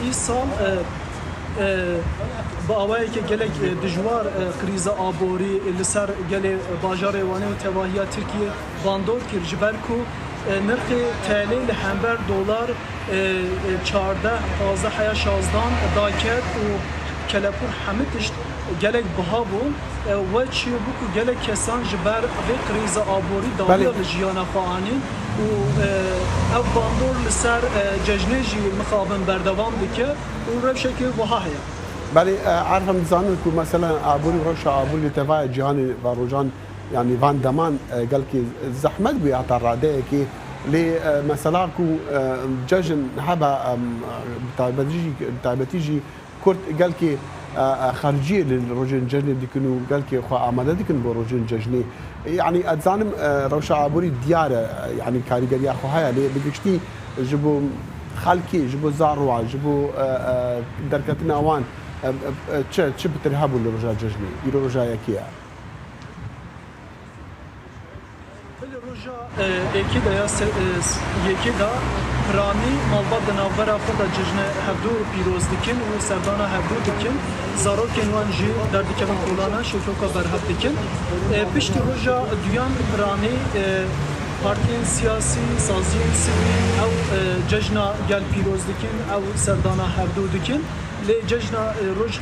îsal Bi awayekî gelek dijwar krîza aborî li ser gelê bajarê Wanê û tevahiya Tirkiyê bandor kir ji ber ku nirxê TL li hember dolar 14, 15 heya şazdan daket û kelepûr hemû tişt gelek biha bûn. We çêbû ku gelek kesan ji ber vê krîza aborî dawiya li jiyana xwe anîn û ev bandor li ser cejnê jî mixabin berdewam dike. Û rewşeke wiha heye. Belê Arif em dizanin ku mesela aborî û rewşa aborî li tevaya cîhanê van rojan yanî van deman gelkî zehmet bûye heta radeyekê lê mesela ku cejn hebe bi taybetî jî bi taybetî jî kurd gelkî xerciyê li rojên cejnê dikin û gelkî xwe amade dikin bo rojên cejnê. Yanî ez dizanim rewşa aborî diyar e yanî karîgeriya xwe heye lê bi giştî Ji bo xelkê, ji bo zarowan, ji bo derketina wan çi çi pitir hebû li roja cejnê? Îro roja yekê ye. Li roja êkê de ya yekê de piranî malbat di navbera xwe de cejne hevdu pîroz dikin û serdana hevdu dikin. Zarokên wan jî derdikevin kolana şokoka berhev dikin. Piştî roja duyan piranî Partiyên siyasî, saziyên sivîl ew cejna gel pîroz dikin, ew serdana hevdu dikin. Lê cejna roj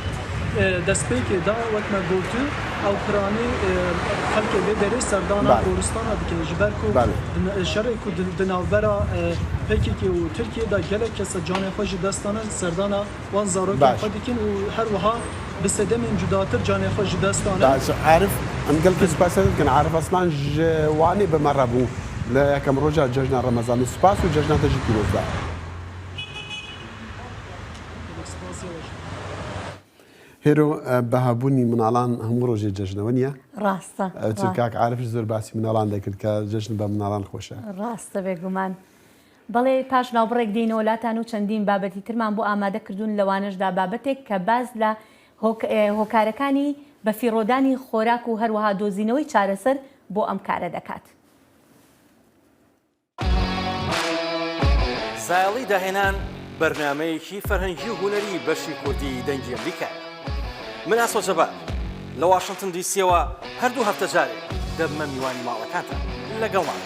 destpêkê de wek me gotû ew piranî xelkê vê derê serdana goristana dikin. Ji ber ku şerê ku di navbera pkk û Tirkiyê de gelek kes canê xwe ji dest dane serdana Wan zarokên xwe dikin û her wiha bi sedemên cudatir canê xwe ji dest dane. Baş e Arif, em gelekî spas te dikin. Arif Aslan ji Wanê bi me re bû li yekem roja cejna Remezanê. Spas û cejna te jî pîroz be. Gelek spas ya we jî. Hêro bi hebûnî minalan hemû rojê cejne weniye? Rast e. Çi kak Arif jî zor basî minalan dekir ke cejn be minalan xweş e. Rast e bêguman. بەڵێ پاش ناوبڕێک دێینەوە لاتان و چەندین بابەتی ترمان بۆ ئامادە کردوون لەوانەشدا بابەتێک کە باس لە هۆکارەکانی بەفیڕۆدانی خۆراک و هەروەها دۆزینەوەی چارەسەر بۆ ئەم کارە دەکات. زایەڵی داهێنان بەرنامەیەکی فەرهەنگی و هونەری بەشی کوردی دەنگی ئەمریکایە. من ئاسۆ جەبار لە واشنتن دیسیەوە هەردوو هەفتە جارێک دەبمە میوانی ماڵەکانتان لەگەڵمان.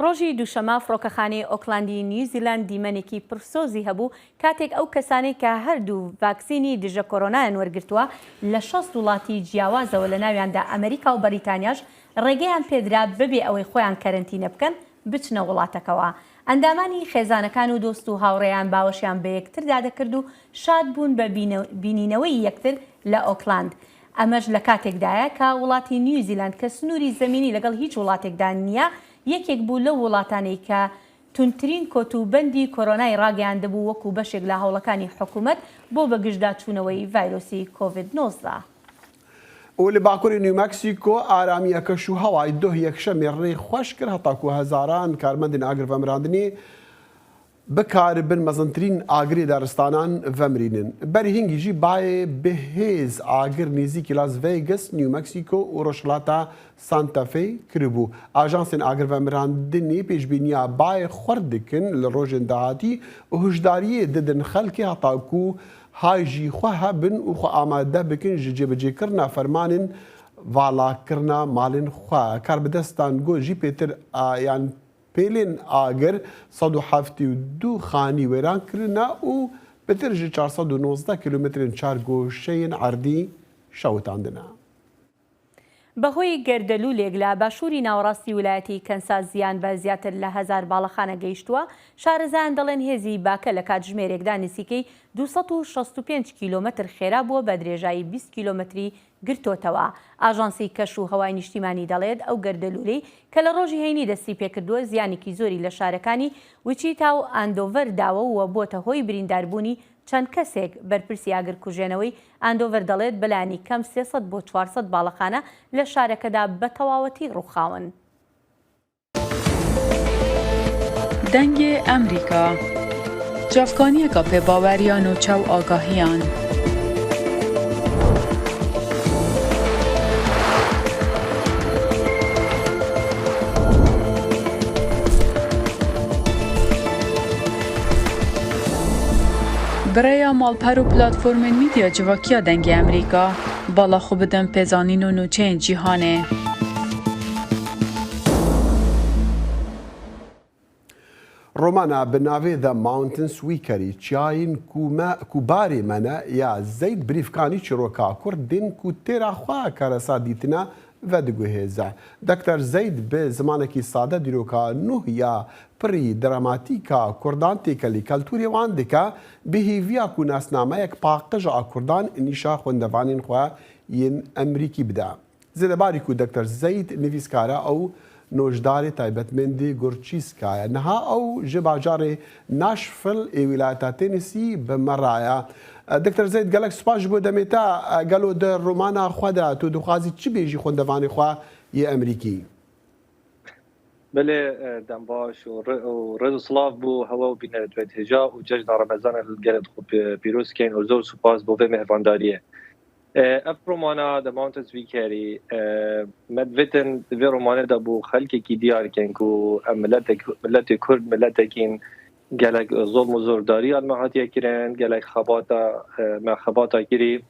ڕۆژی دووشەمە فڕۆکەخانەی ئۆکلاندی نیوزیلاند دیمەنێکی پڕ سۆزی هەبوو کاتێک ئەو کەسانەی کە هەردوو ڤاکسینی دژە کۆرۆنایان وەرگرتووە لە 60 وڵاتی جیاوازەوە لە ناویاندا ئەمریکا و بەریتانیاش ڕێگەیان پێدرا بەبێ ئەوەی خۆیان کەرەنتینە بکەن بچنە وڵاتەکەوە. ئەندامانی خێزانەکان و دۆست و هاوڕێیان باوەشیان بەیەکتردا دەکرد و شاد بوون بە بینینەوەی یەکتر لە ئۆکلاند. ئەمەش لە کاتێکدایە کە وڵاتی نیوزیلاند کە سنووری زەمینی لەگەڵ هیچ وڵاتێکدا نییە، یەکێک بوو لەو وڵاتانەی کە توندترین کۆت و بەندی کۆرۆنای ڕاگەیاندبوو وەکو بەشێک لە هەوڵەکانی حکومەت بۆ بەگژداچوونەوەی ڤایرۆسی کۆڤید 19. و لە باکووری نیو مەکسیکۆ ئارامییە کەش و هەوای دۆه یەکشەمێ ڕێی خوەش کرد هەتاکوو هەزاران کارمەندên ئاگرڤەمراندنی. بکاربن mezintirîn agirê daristanan vemirînin. Berî hingî jî bayê bi hêz agir nêzîkî Las Vegas, New Mexico û rojhilata Santa Fe kiribû. Ajansên agirvemirandinê pêşbîniya bayê xurt dikin li rojên dahatî û hişdariyê didin xelkê heta ku hay jî xwe hebin û xwe amade bikin ji cêbicêkirina fermanên valakirina malên xwe. Karbidestan got jî pêtir yan Pêlên agir 172 xanî wêran kirine û pitir ji 419 kîlometrên çargoşeyên erdî şewitandine. بەهۆی گەردەلوولێک لە باشووری ناوەڕاستی ویلایەتی کەنساس زیان بە زیاتر لە هەزار باڵەخانە گەیشتووە، شارەزایان دەڵێن هێزی باکە لە کاتژمێرێکدا نزیکەی 265 کیلۆمەتر خێرا بووە بە درێژایی 20 کیلۆمەتری گرتۆتەوە. ئاژانسی کەش و هەوای نیشتیمانی دەڵێت، ئەو گەردەلوولەی کە لە ڕۆژی هەینی دەستیپێکردووە زیانێکی زۆری لە شارەکانی ویچیتا و ئاندۆڤەر داوە و بووەتە هۆی برینداربوونی چەند کەسێک. بەرپرسی ئاگرکوژێنەوەی ئاندۆڤەر دەڵێت، بەلایەنی کەم 300 بۆ 400 باڵەخانە لە شارەکەدا بە تەواوەتی ڕووخاون. Dengê Emrîka Çavkaniyeka pêbaweriya nûçe û agahiyan. Bi rêya malper û platformên mîdya civakiya Dengê Emrîka bala xwe bidin pêzanîn û nûçeyên cîhanê. Romana bi navê The Mountains We Carry, Çiyayên ku me ku barê me ne ya Zeyd Brîfkanî çîroka Kurdên ku têra xwe karesat dîtine vediguhêze. Doktor Zeyd bi zimanekî sade dîroka nûh ya pirî dramatîka Kurdan têkelî keltûrê wan dike bi hêviya ku nasnameyek paqij a Kurdan nîşa xwendevanên xwe yên Emrîkî bide. Zêdebarî ku Doktor Zeyd nivîskar e, ew nojdarê taybetmendê Gurçîska ye. Niha ew ji bajarê Nashville ê wîlayeta Tennessee bi me re ye. Doktor Zeyd gelek spas ji bo demê te. Gelo di romana xwe de tu dixwazî çi bêjî xwendevanê xwe yê Emrîkî? Belê dem baş û rêz û silav bo hewa û bînerê twê hêja û cejna Remezanê li gelê xwe pîroz kein û zor spas bo vê mêvandariyê. Ev romana The Mountains We Carry me divêtin di vê romanê de bo xelkekî diyar kin ku em miletek miletê Kurd miletekîn gelek zolm û zordariya li me hatiye kirin, gelek xebata me xebata kirî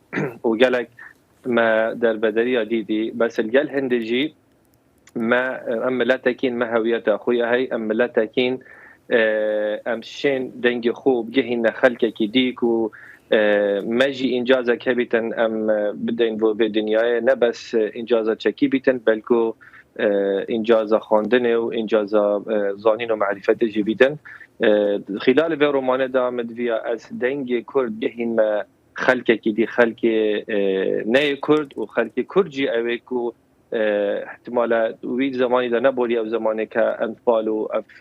û gelek me derbederiya dîtî bes li gel hindê jî Me em miletekîn me hewiyeta xwe ya hey em miletekîn em şên dengê xwe bigihîne xelkekî dî ku me jî încazek hebîtin em bideyn bo vê dinyayê ne bes încaza çekî bîtin belku încaza xwendinê û încaza zanîn û merîfetê jî bîtin. Xîlalê vê romanê de min diviya ez dengê Kurd bigihînme xelkekî dî xelkê neyê Kurd û xelkê Kurd jî ew ê ku احتمالا وی زمانی دا نبوری ئەو زمانێ کە ئەنفال و ئەف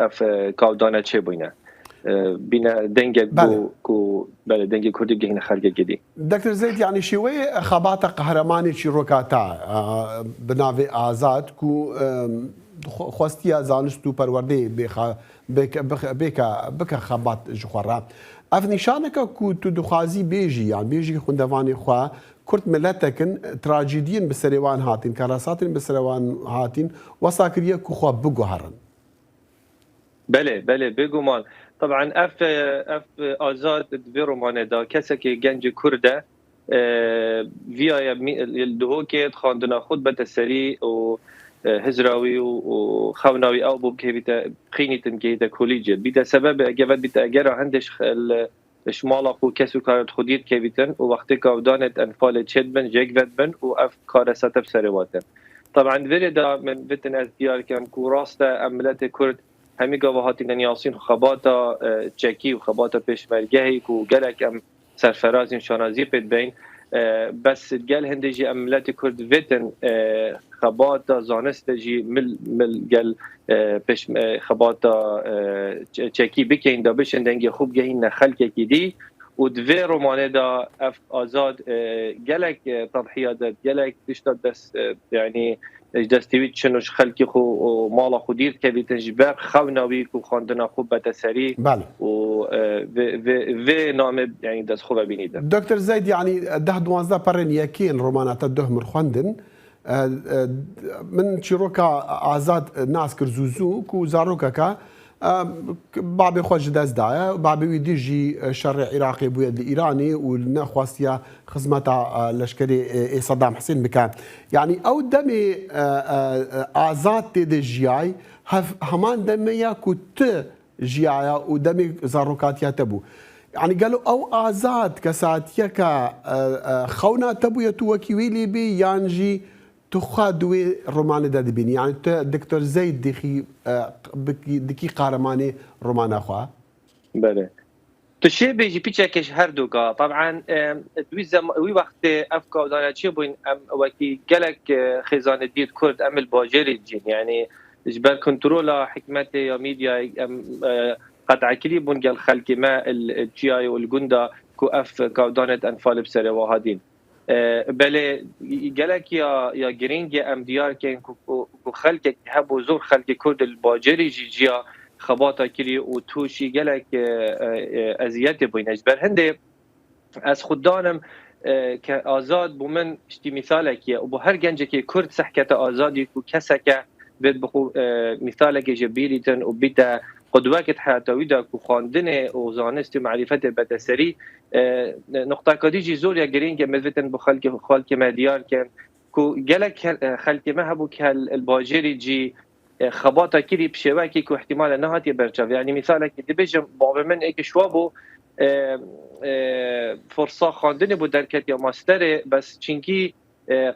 ئەف کاودانە چێ بووینە بینە دەنگێک بوو کو بەلێ دەنگی کوردی بگەینە خەلکێکی دی. دکتۆر زەید یانی شێوەی خەباتە قەهرەمانێ چیڕۆکا تا bi navê Azad ku xwestiya zanist û perwerdeyê bêxe bêke bike xebat ji xwe re. Ev nîşaneke ku tu dixwazî bêjî yan bêjî xwendevanê xwe Kurd miletek in, trajediyên bi serê wan hatîn, karesatên bi serê wan hatîn wesa kiriye ku xwe biguherin. Belê, belê, bêguman. Teb'an ev ev Azad di vê romanê de kesekî gencê Kurd e. Viya ye li Duhokê di xwendina xwe dibete serî û hizra wî û xewna wî ew bû bikevîte bixînîtin bigihîte kolîcê. Bîte sebebê eger vedbîte egera hindê ji Ji mala xwe kes û karê xwe dîr dikevîtin û wextê kavdanê di enfalê çêdibin jêk vedibin û ev karesate bi serê we tên. Teb'en di vê rê de min vitin ez diyar kim ku rast e em miletê Kurd hemî gava hatîne niyasîn xebata çekî û xebata pêşmergehî ku gelek em serferazîn şanaziyê pê dibeyn bes gel hindê jî em miletê Kurd vêtin xebata zanistê jî mil mil gel pêş xebata çekî bikeyn da bişin dengê xwe bigehîne xelkekî dî û. û di vê romanê de ev Azad gelek tedhiya did, gelek tişta dest yanî ji destê wî diçin û ji xelkê xwe û mala xwe dîr dikevîtin ji ber xewna wî ku xwendina xwe bete serî û vê namê yanî dest xwe ve bînîtin. Doktor Zeyd yanî deh duwazdeh perên yekê li romana te duh min xwendin. Min çîroka Azad nas kir zû zû ku zarokeke babê xwe ji dest daye. Babê wî dî jî şerê Iraqê bûye li Îranê û nexwastiye xizmeta leşkerê ê Sedam Hisên bike. Yanî ew demê Azad tê de jiyay hev heman demê ye ku tu jiyaya û demê zarokatiya te bû. Yanî gelo ew Azad kesatiyeke xewna te bûye tu wekî wî lê bî yan jî Tu xwe di wê romanê de dibînî? Yanî tu Doktor Zeyd dixî dikî qaremanê romana xwe? Belê. Tu şê bêjî pîçekê ji her du ka. Teb'an di wî zem wî wextê ev ka dane çê bûyn em wekî gelek xêzanê dît kurd em li bajêrê dijîn. Yanî ji ber kontrola hikmetê ya mîdyayê em qet'ekirî bûn gel xelkê me li çiyayê û li gunda ku ev kawdanê di enfalê bi serê wiha dîn. Belê gelek ya ya girîng e em diyar kin ku ku xelkek hebû zor xelkê Kurd li bajarê jî ciya xebata kirî û tûşî gelek eziyetê bûyne. Ji ber hindê ez xwe danim ke azad bû min tiştî mîsalekî ye û bo her gencekê Kurd sehkete azadî ku keseke bêt bi xwe mîsalekê ji bîrîtin û bîte qudweke di heyata wî de ku xwendinê û zanistî û merîfetê bete serî Nuqtaka dî jî zor ya girîng e me bo xelkê xelkê me diyar kin ku gelek xelkê me hebû ke li bajêrî cî xebata kirî bi şêwekî ku îhtîmale nehatiye berçav. Yanî mîsalekî dibêjim bavê min êkî şiwa bû forsa xwendinê bû derketiya masterê bes çinkî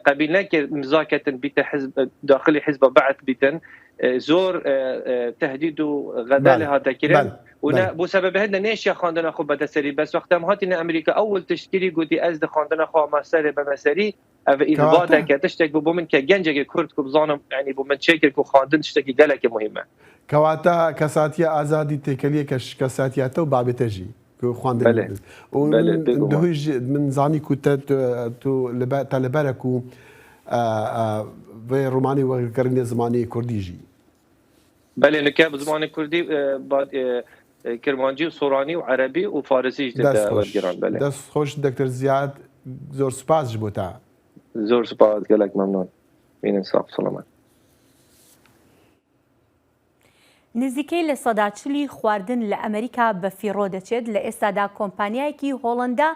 qebîl nekir imza ketin bîte hizb daxilî hizba Be'th bîtin zor tehdîd û xede lê hate kirin û ne bo sebebê hinde nêşiya xwendina xwe bede serî bes wexta em hatîne Amerîka ewil tişt kirî gotî ez di xwendina xwe a masterê beme serî ev îthbateke tiştek bû bo min ke gencekê Kurd ku bizanim yanî bo min çêkir ku xwendin tiştekî gelekî muhîm e. Kewate kesatiya azadî têkeliyeke ji kesatiya te û babê te jî. Ku xwendin Belê. û Belê, min bêguman. duhî jî min zanî ku te tu li ber te li ber e ku vê romanê wergerîne zimanê kurdî jî. Belê nike bi zimanê kurdî kirmancî û soranî û erebî û farisî jî tê Dest te xweş. wergiran. Belê. Dest xweş Doktor Ziyad zor spas ji bo te. Zor spas gelek memnûn. Mînin sax selamet. نزیکەی 40% ی خواردن لە ئەمریکا بە فیڕۆ دەچێت، لە ئێستادا کۆمپانیایەکی هۆڵەندا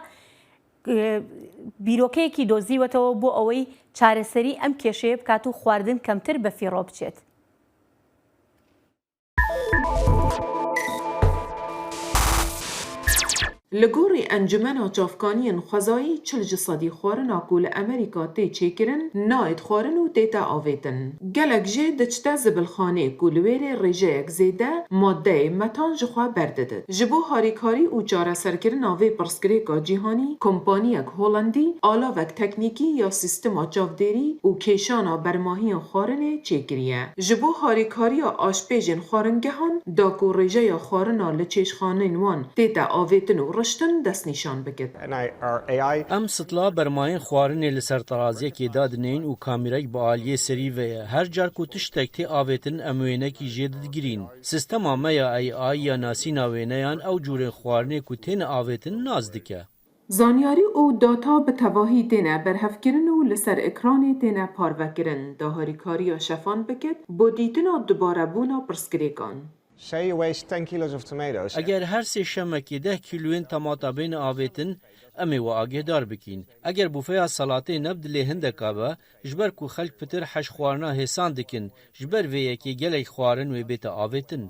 بیرۆکەیەکی دۆزیوەتەوە بۆ ئەوەی چارەسەری ئەم کێشەیە بکات و خواردن کەمتر بە فیڕۆ بچێت. Li gorî Encumena Çavkaniyên Xwezayî 40 ji sedî xwarina ku li Amerîka tê çêkirin nayê xwarin û tête avêtin. Gelek jê diçite zibilxanê ku li wêrê rêjeyek zêde maddeyê metan ji xwe berdidit. Ji bo harîkarî û çareserkirina vê pirsgirêka cîhanî kompaniyek Hollandî alavek teknîkî ya sîstema çavdêrî û kêşana bermahiyên xwarinê çêkiriye. Ji bo harîkariya aşpêjên xwaringehan da ku rêjeya xwarina li çêjxanên wan tête avêtin û riştin destnîşan bikit. Em sitla bermayên xwarinê li ser teraziyekê dadineyîn û kamîrek bi aliyê serî ve ye. Her car ku tiştek tê avêtin em wênekî jê didigirîn. Sîstema me ya AI ya nasîna wêneyan ew cûrên xwarinê ku têne avêtin nas dike. Zanyarî û data bi tevahî têne berhevkirin û li ser ekranê têne parvekirin da harîkariya şefan bikit bo dîtina dubarebûna pirsgirêkan. Eger her sêşemekê deh kîloyên temata bêne avêtin, em ê we agehdar bikîn. Eger bufeya selatê ne bi dilê hindeka be, ji ber ku xelk pitir heş xwarina hêsan dikin, ji ber vê yekê gelek xwarin wê bête avêtin.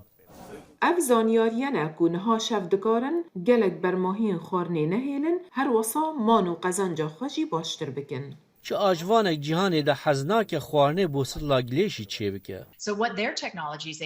Ev zanyariye ne ku niha şev dikarin gelek bermahiyên xwarinê nehêlin, her wisa man û qezenca xwe jî baştir bikin. Çi ajvanek cîhanê de hez nake xwarinê bo sitla gilêşî çêbike.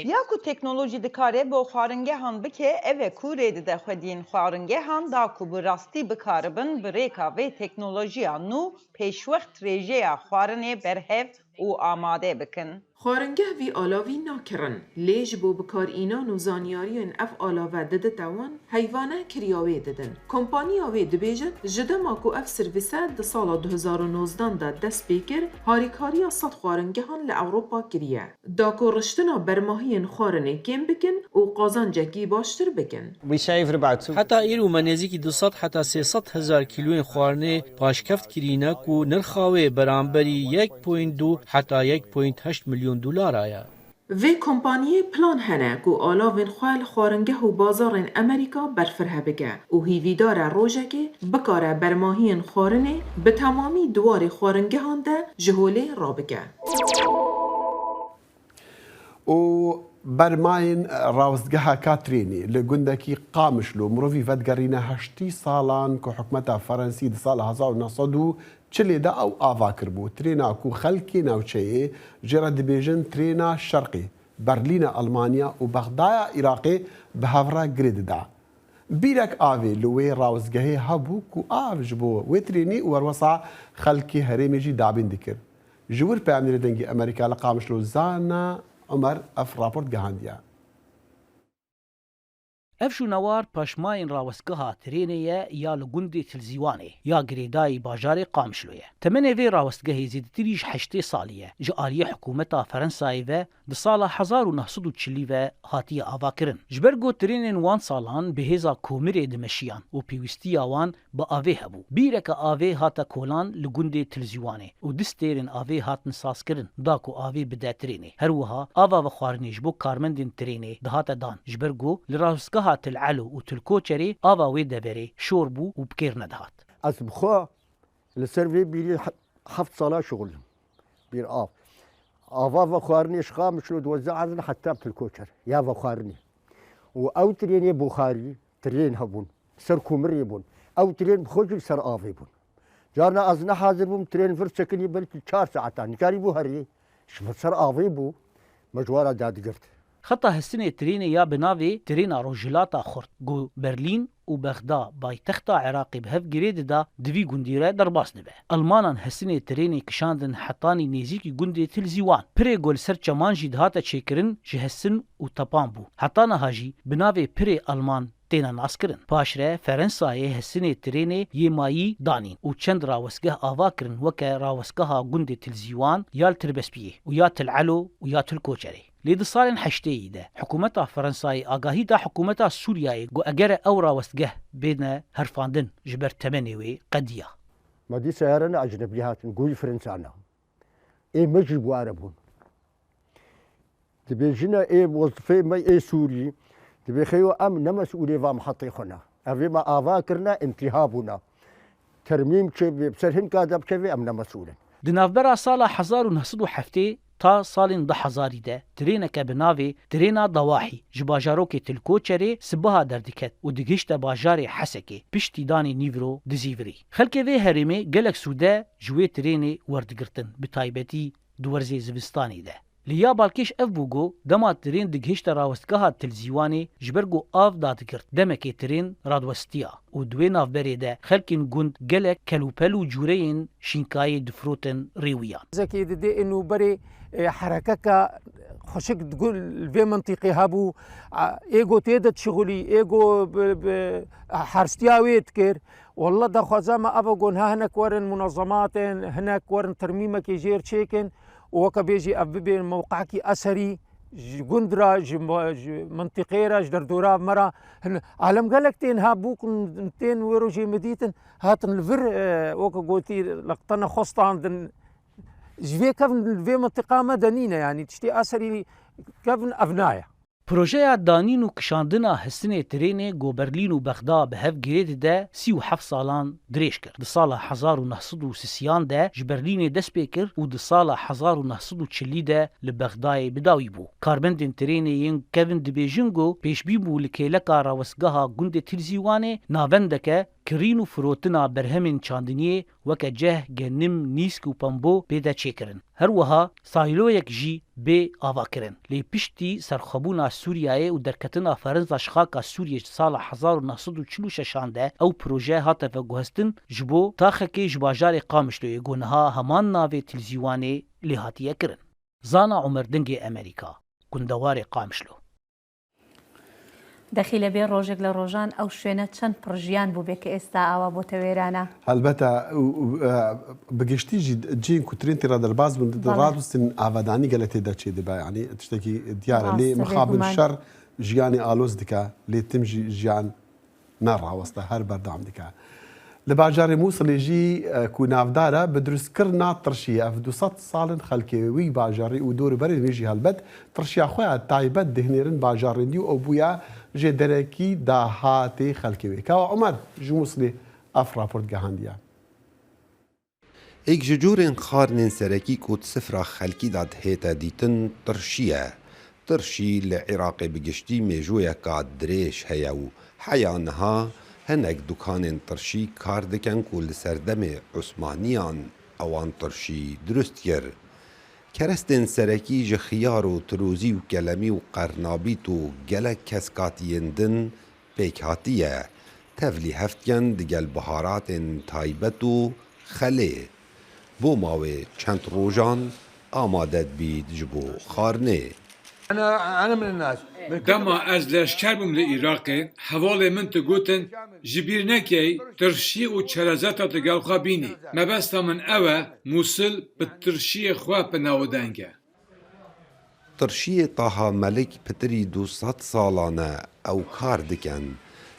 Ya ku teknolojî dikare bo xwaringehan bike ev e ku rê dide xwediyên xwaringehan da ku bi rastî bikaribin bi rêka vê teknolojiya nû pêşwext rêjeya xwarinê berhev û amade bikin. Xwaringeh vî alavî nakirin, lê ji bo bikarînan û zanyariyên ev alave didite wan, heyvane kiriya wê didin. Kompaniya wê dibêje, ji dema ku ev servîse di sala 2019 de dest pê kir, harîkariya sed xwaringehan li Ewropa kiriye. Da ku riştina bermahiyên xwarinê kêm bikin û qazancekî baştir bikin. Heta îro me nêzîkî 200 heta 300 hezar kîloyên xwarinê paşkeft kirîne ku nirxa wê beramberî yek point du heta yek point heşt milyon dolara ye. Vê kompaniyê plan hene ku alavên xwe li xwaringeh û bazarên Amerîka berfirhe bike û hîvîdar e rojekê bikare bermahiyên xwarinê bi temamî di warê xwaringehan de ji holê rabike. Û bermayên rawestgeha Katrênê li gundekî Qamişlo mirovî vedigerîne heştî salan ku hikûmeta Ferensî di sala 1940 de ew ava kiribû. Trêna ku xelkê navçeyê jê re dibêjin Trêna Şerqê, Berlîna Elmanya û Bexdaya Iraqê bi hev re girê dida. Bîrek avê li wê rawestgehê hebû ku av ji bo wê trênê û herwesa xelkê herêmê jî dabîn dikir. Ji wir peyamnêrê Dengê Amerîka li Qamişlo Zana Omer ev raport gihandiye. Ev şûnewar paşmayên rawestgeha trênê ye ya li gundê Tilzîwanê ya girêdayî bajarê Qamişlo ye. Temenê vê rawestgehê zêdetirî ji 80 salî ye. Ji aliyê hikûmeta Ferensayê ve di sala 1940 ve hatiye avakirin. Ji ber ku trênên wan salan bi hêza komirê dimeşiyan û pêwîstiya wan bi avê hebû. Bîreke avê hate kolan li gundê Tilzîwanê û du stêrên avê hatin sazkirin da ku avê bide trênê. Her wiha ava vexwarinê ji bo karmendên trênê dihate dan ji ber ku li rawestgeha Til Elo û Til Koçerê ava wê deverê şor bû û bi kêr nedihat. Ez bi xwe li ser vê bîrê heft sala şixulîm. Bîr av. Ava vexwarinê ji Qamişlo diwezeandin heta bi Til Koçer ya vexwarinê. Û ew trênê buxarî Tirên hebûn, ser komirê bûn. Ew tirên bi xwe jî li ser avê bûn. Carna ez ne hazir bûm tirên vir sekinî belkî çar saetan nikarîbû herî. Ji vir ser avê bû me ji wara dadigirt. Xeta hestinê trênê ya bi navê Trêna Rojhilata Xurt ku Berlîn û Bexda paytexta Iraqê bi hev girê dida di vî gundî re derbas dibe. Elmanan hestinê trênê kişandin hetanî nêzîkî gundê Til Zîwan. Pirê ku li ser çeman jî dihate çêkirin ji hesin û tepan bû. Heta niha jî bi navê Pirê Elman têne naskirin. Paşre Ferensayê hesinê trênê yê mayî danîn û çend rawestgeh ava kirin weke rawestgeha gundê Til Zîwan ya li Tirbespiyê û ya Til Elo û ya Til Koçerê. Lê di salên heştêyî de hikûmeta Ferensayê agahî da hikûmeta Sûriyeyê ku eger e ew rawestgeh bêne herfandin ji ber temenê wê qediya. Ma dî seyare ne ecnebî hatin goyî Frensa ne. Ê me jî bi Ereb bûn. Dibêjine ê wezifeyê me ê Sûrî dibê xêyo em ne mesûlê va mihetê xwe ne. Ev ê me ava kirine întîha bûne. Termîm çêbê bi ser hin ka de bikeve em ne mesûl in. Di navbera sala 1970 ta salên du hezarî de trêneke bi navê Trêna Dawahî ji bajarokê Til Koçerê sibeha derdiket û digihişte bajarê Hesekê piştî danê nîvro dizîvirî. Xelkê vê herêmê gelek sûde ji wê trênê werdigirtin bi taybetî di werzê zivistanê de. Lê ya balkêş ev bû ku dema trên digihişte rawestgeha Til Zîwanê ji ber ku av dadigirt demekê trên radiwestiya û di wê navberê de xelkên gund gelek kelûpel û cûreyên şînkayê difirotin rêwiyan. Zekê didê ê nûberê herekeka xweşik li vê mintîqê hebû. Êgo tê de dişixulî, êgo herstiya wê dikir. Walla daxwaza me ev e ku niha hinek werin munezematên, hinek werin termîmekê jêr çêkin û weke bêjî ev bibê mewqekî eserî ji gund re, ji mintîqê re, ji derdora me re. Alem gelek tên ha bûk tên wê rojê min dîtin hatin li vir weke gotî leqte nexwestandin. Ji vê kevn li vê mintiqa me de nîne yanî tiştê eserî kevn ev naye. Projeya danîn û kişandina hesinê trênê ku Berlîn û Bexda bi hev girê dide 37 salan dirêj kir. Di sala 1930 de ji Berlînê dest pê kir û di sala 1940 de li Bexdayê bi dawî bû. Karmendên trênê yên kevn dibêjin ku pêşbîn bû li kêleka rawestgeha gundê Tilzîwanê navendeke kirîn û firotina berhemên çandiniyê weke ceh, genim, nîsk û pembo pê de çêkirin. Her wiha sayloyek jî bê avakirin. Lê piştî serxwebûna Sûriyeyê û derketina Ferensa ji xaka Sûriyê ji sala 1946 an de ew proje hate veguhestin ji bo taxekê ji bajarê Qamişloyê ku niha heman navê Tilzîwanê lê hatiye kirin. زانا عومەر دەنگێ ئەمەریکا، گوندەوارێ قامیشلۆ. دەخیلە بێ ڕۆژێک لە ڕۆژان ئەو شوێنە چەند پڕ ژیان بووبێ کە ئێستا ئاوا بۆتە وێرانە. هەلبەتە بە گشتی ژی جین کو ترین تێرا دەرباز بوون ڕادوستن ئاڤادانی گەلە تێدا چێ دبا یانی تشتێکی دیارە لێ مخابن شەڕ ژیانی ئالۆز دکا لێ تم ژی ژیان نا ڕاوەستە هەر بەردەوام دکا. لە باجارێ موسڵێ ژی کو ناڤدارە بە دروستکرنا تڕشی ئەڤ 200 ساڵن خەلکێ وی باجاڕی ئوو دۆر و بەرێن وی ژی هەلبەت تڕشیا خوەیا تایبەت دهنێرن باجاڕێن دی و ئەو بویە ژێ دەرەکی داهاتێ خەلکێ وێ. کاوە عومەر ژ موسڵێ ئەف ڕاپۆرت گەهاندیە. Yek ji corên xwarinên serekî ku di sifra xelkî de dihête dîtin tirşî ye. Tirşî li Iraqê bi giştî mêjoyeka dirêj heye û heya niha hinek dukanên tirşî kar dikin ku li serdemê Osmaniyan ewan tirşî dirust kir. Kerestên serekî ji xiyar û tirozî û kelemî û qernabît û gelek keskatiyên din pêk hatiye, tevlî hev dikin digel biharatên taybet û xelê. Bo mawê çend rojan amade dibît ji bo xwarinê. Dema ez leşker bûm li Iraqê, hevalên min digotin ji bîr nekey tirşî û çerezeta di gel xwe bînî. Mebesta min ew e Mûsil bi tirşiyê xwe bi navûdeng e. Tirşiyê Taha Melik pitirî 200 salan e ew kar dikin,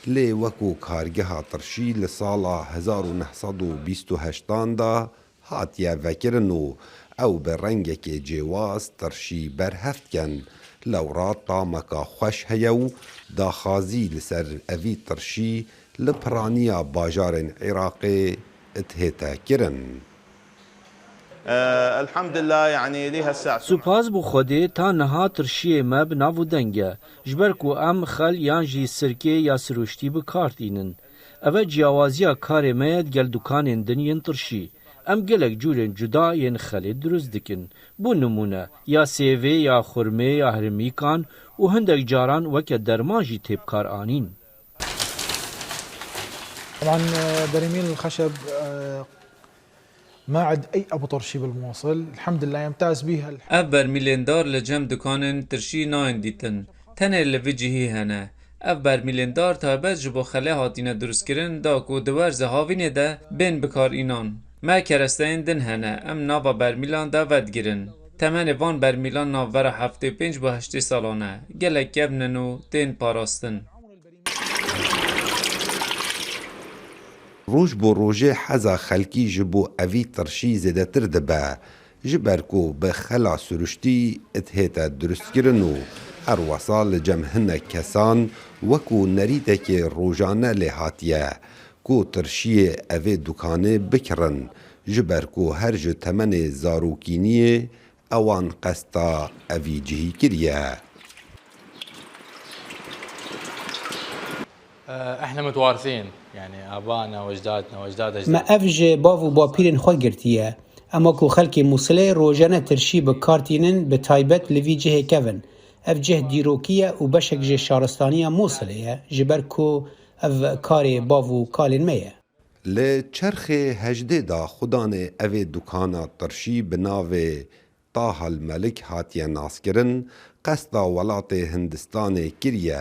lê wekû kargeha tirşî li sala 1928 an de hatiye vekirin û ew bi rengekê cêwaz tirşî berhev dikin, lewra tameka xweş heye û daxwazî li ser evî tirşî li piraniya bajarên Iraqê dihête kirin. Supas bo Xwedê ta niha tirşiyê me bi nav û deng e. Ji ber ku em xel yan jî sirkê ya sirûştî bi kar tînin. Ev e ciyawaziya karê me ye digel dukanên din yên tirşî. Em gelek cûrên cuda yên xelê dirust dikin. Bo nimûne, ya sêvê, ya xurmê, ya hirmîkan û hindek caran weke derman jî tê bikaranîn. طبعا براميل الخشب ما عند اي ابو طرشي بالموصل الحمد لله يمتاز بها Ev bermîlên dar li cem dikanên tirşî nayên dîtin. Tenê li vî cihî hene. Ev bermîlên dar taybet ji bo xelê hatine dirustkirin da ku di werza havînê de bên bikarînan. Me keresteyên din hene, em nava bermîlan de vedigirin. Temenê van bermîlan navbera 75 bo 80 salan e. Gelek kevn in û tên parastin. Roj bo rojê heza xelkî ji bo evî tirşî zêdetir dibe, ji ber ku bi xela siruştî dihête dirustkirin û her wesa li cem hinek kesan wekû nerîtekê rojane lê hatiye ku tirşiyê evê dukanê bikirin, ji ber ku her ji temenê zarokîniyê Ewan qesta evî cihî kiriye. Me ev ji bav û bapîrên xwe girtiye. Em wekû xelkê Mûsilê rojane tirşî bi kar tînin bi taybet li vî cihê kevin. Ev cih dîrokî ye û beşek ji şaristaniya Mûsilê ye ji ber ku ev karê bav û kalên me ye. Li çerxê hejdê de xudanê evê dukana tirşî bi navê Tahal Melik hatiye naskirin, qesda welatê Hindistanê kiriye,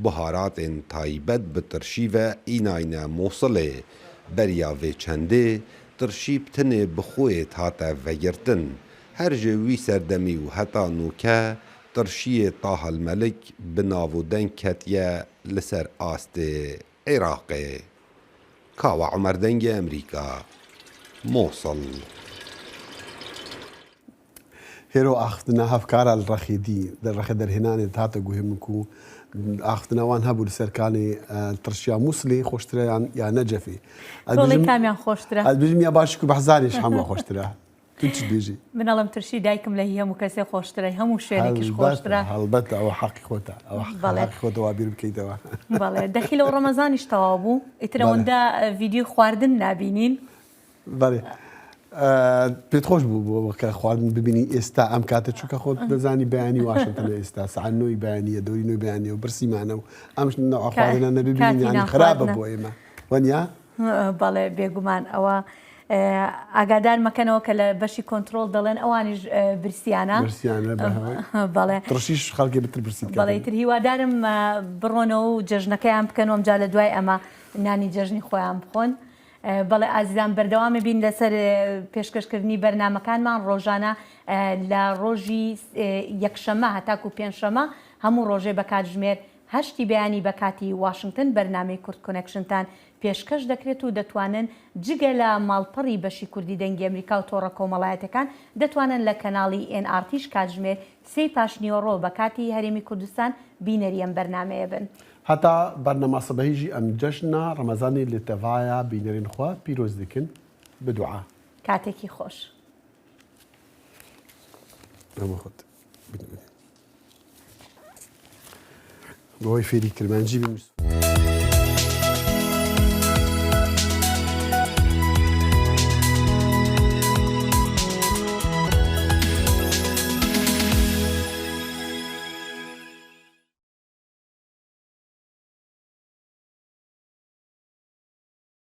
biharatên taybet bi tirşî ve înayne Mosilê. Beriya vê çendê tirşî bi tenê bi xoyê hate vegirtin. Her ji wî serdemî û heta nûke tirşiyê Tahal Melik bi nav û deng ketiye li ser astê Iraqê. Kawa Omer Dengê Emrîka, Mosil. Hêro axiftina hevkara li rexê dî, di rexê derhênanê de hate guhê min ku axiftina wan hebû li ser kanê tirşiya Mûsilê xweştir e yan ya Necefê. Tolê kamiyan xweştir e? Ez dibêjim ya baş ku behzanê ji hemû xweştir e. Tu çi dibêjî? Min alem tirşî daykim lehî hemû kesê xweştir e, hemû şênekî ji xweştir e. Helbet ew heqî xwe te. Ew heqî xwe te wa bîr bikeytewe. Belê, dexîl ew Remezanî ji tewaw bû. Îtir ewenda vîdyoy xwardin nabînîn. Belê. Pêt xweş bû weke xwarin bibînî êsta em kate çûka xwe dezanî beyanî Washingtonê êsta saet noy beyanî dewrî noy beyanî û birsî mane û em xwarina nebibînîn yanî xirab e bo ême. Wenya? Belê bêguman ewa. ئاگادار مەکەنەوە کە لە بەشی کۆنترۆڵ دەڵێن ئەوانیش برسیانە. برسیانە بە هەوای. بەڵێ. تڕشیش خەڵکی بتر برسی بکات. بەڵێ ئیتر هیوادارم بڕۆنەوە و جەژنەکەیان بکەن و ئەمجا لە دوای ئەمە نانی جەژنی خۆیان بخۆن. بەڵێ ئازیزان بەردەوام بین لەسەر پێشکەشکردنی بەرنامەکانمان ڕۆژانە لە ڕۆژی یەکشەمە هەتاکو پێنجشەمە هەموو ڕۆژێ بە کاتژمێر هەشتی بەیانی بە کاتی واشنگتن بەرنامەی کورد کۆنێکشنتان پێشکەش دەکرێت و دەتوانن جگە لە ماڵپەڕی بەشی کوردی دەنگی ئەمریکا و تۆڕە کۆمەڵایەتەکان دەتوانن لە کەناڵی ئێن ئاڕ تیش کاتژمێر سێی پاشنیوەڕۆ بە کاتی هەرێمی کوردستان بینەری ئەم بەرنامەیە بن. هەتا بەرنامە سبەهی ژی ئەم جەژنە ڕەمەزانی لە تەڤایا بینەرێن خوە پیرۆز دکن بە دوعا. کاتێکی خۆش. ئەمە خۆت بۆی فێری کرمانجی بیم.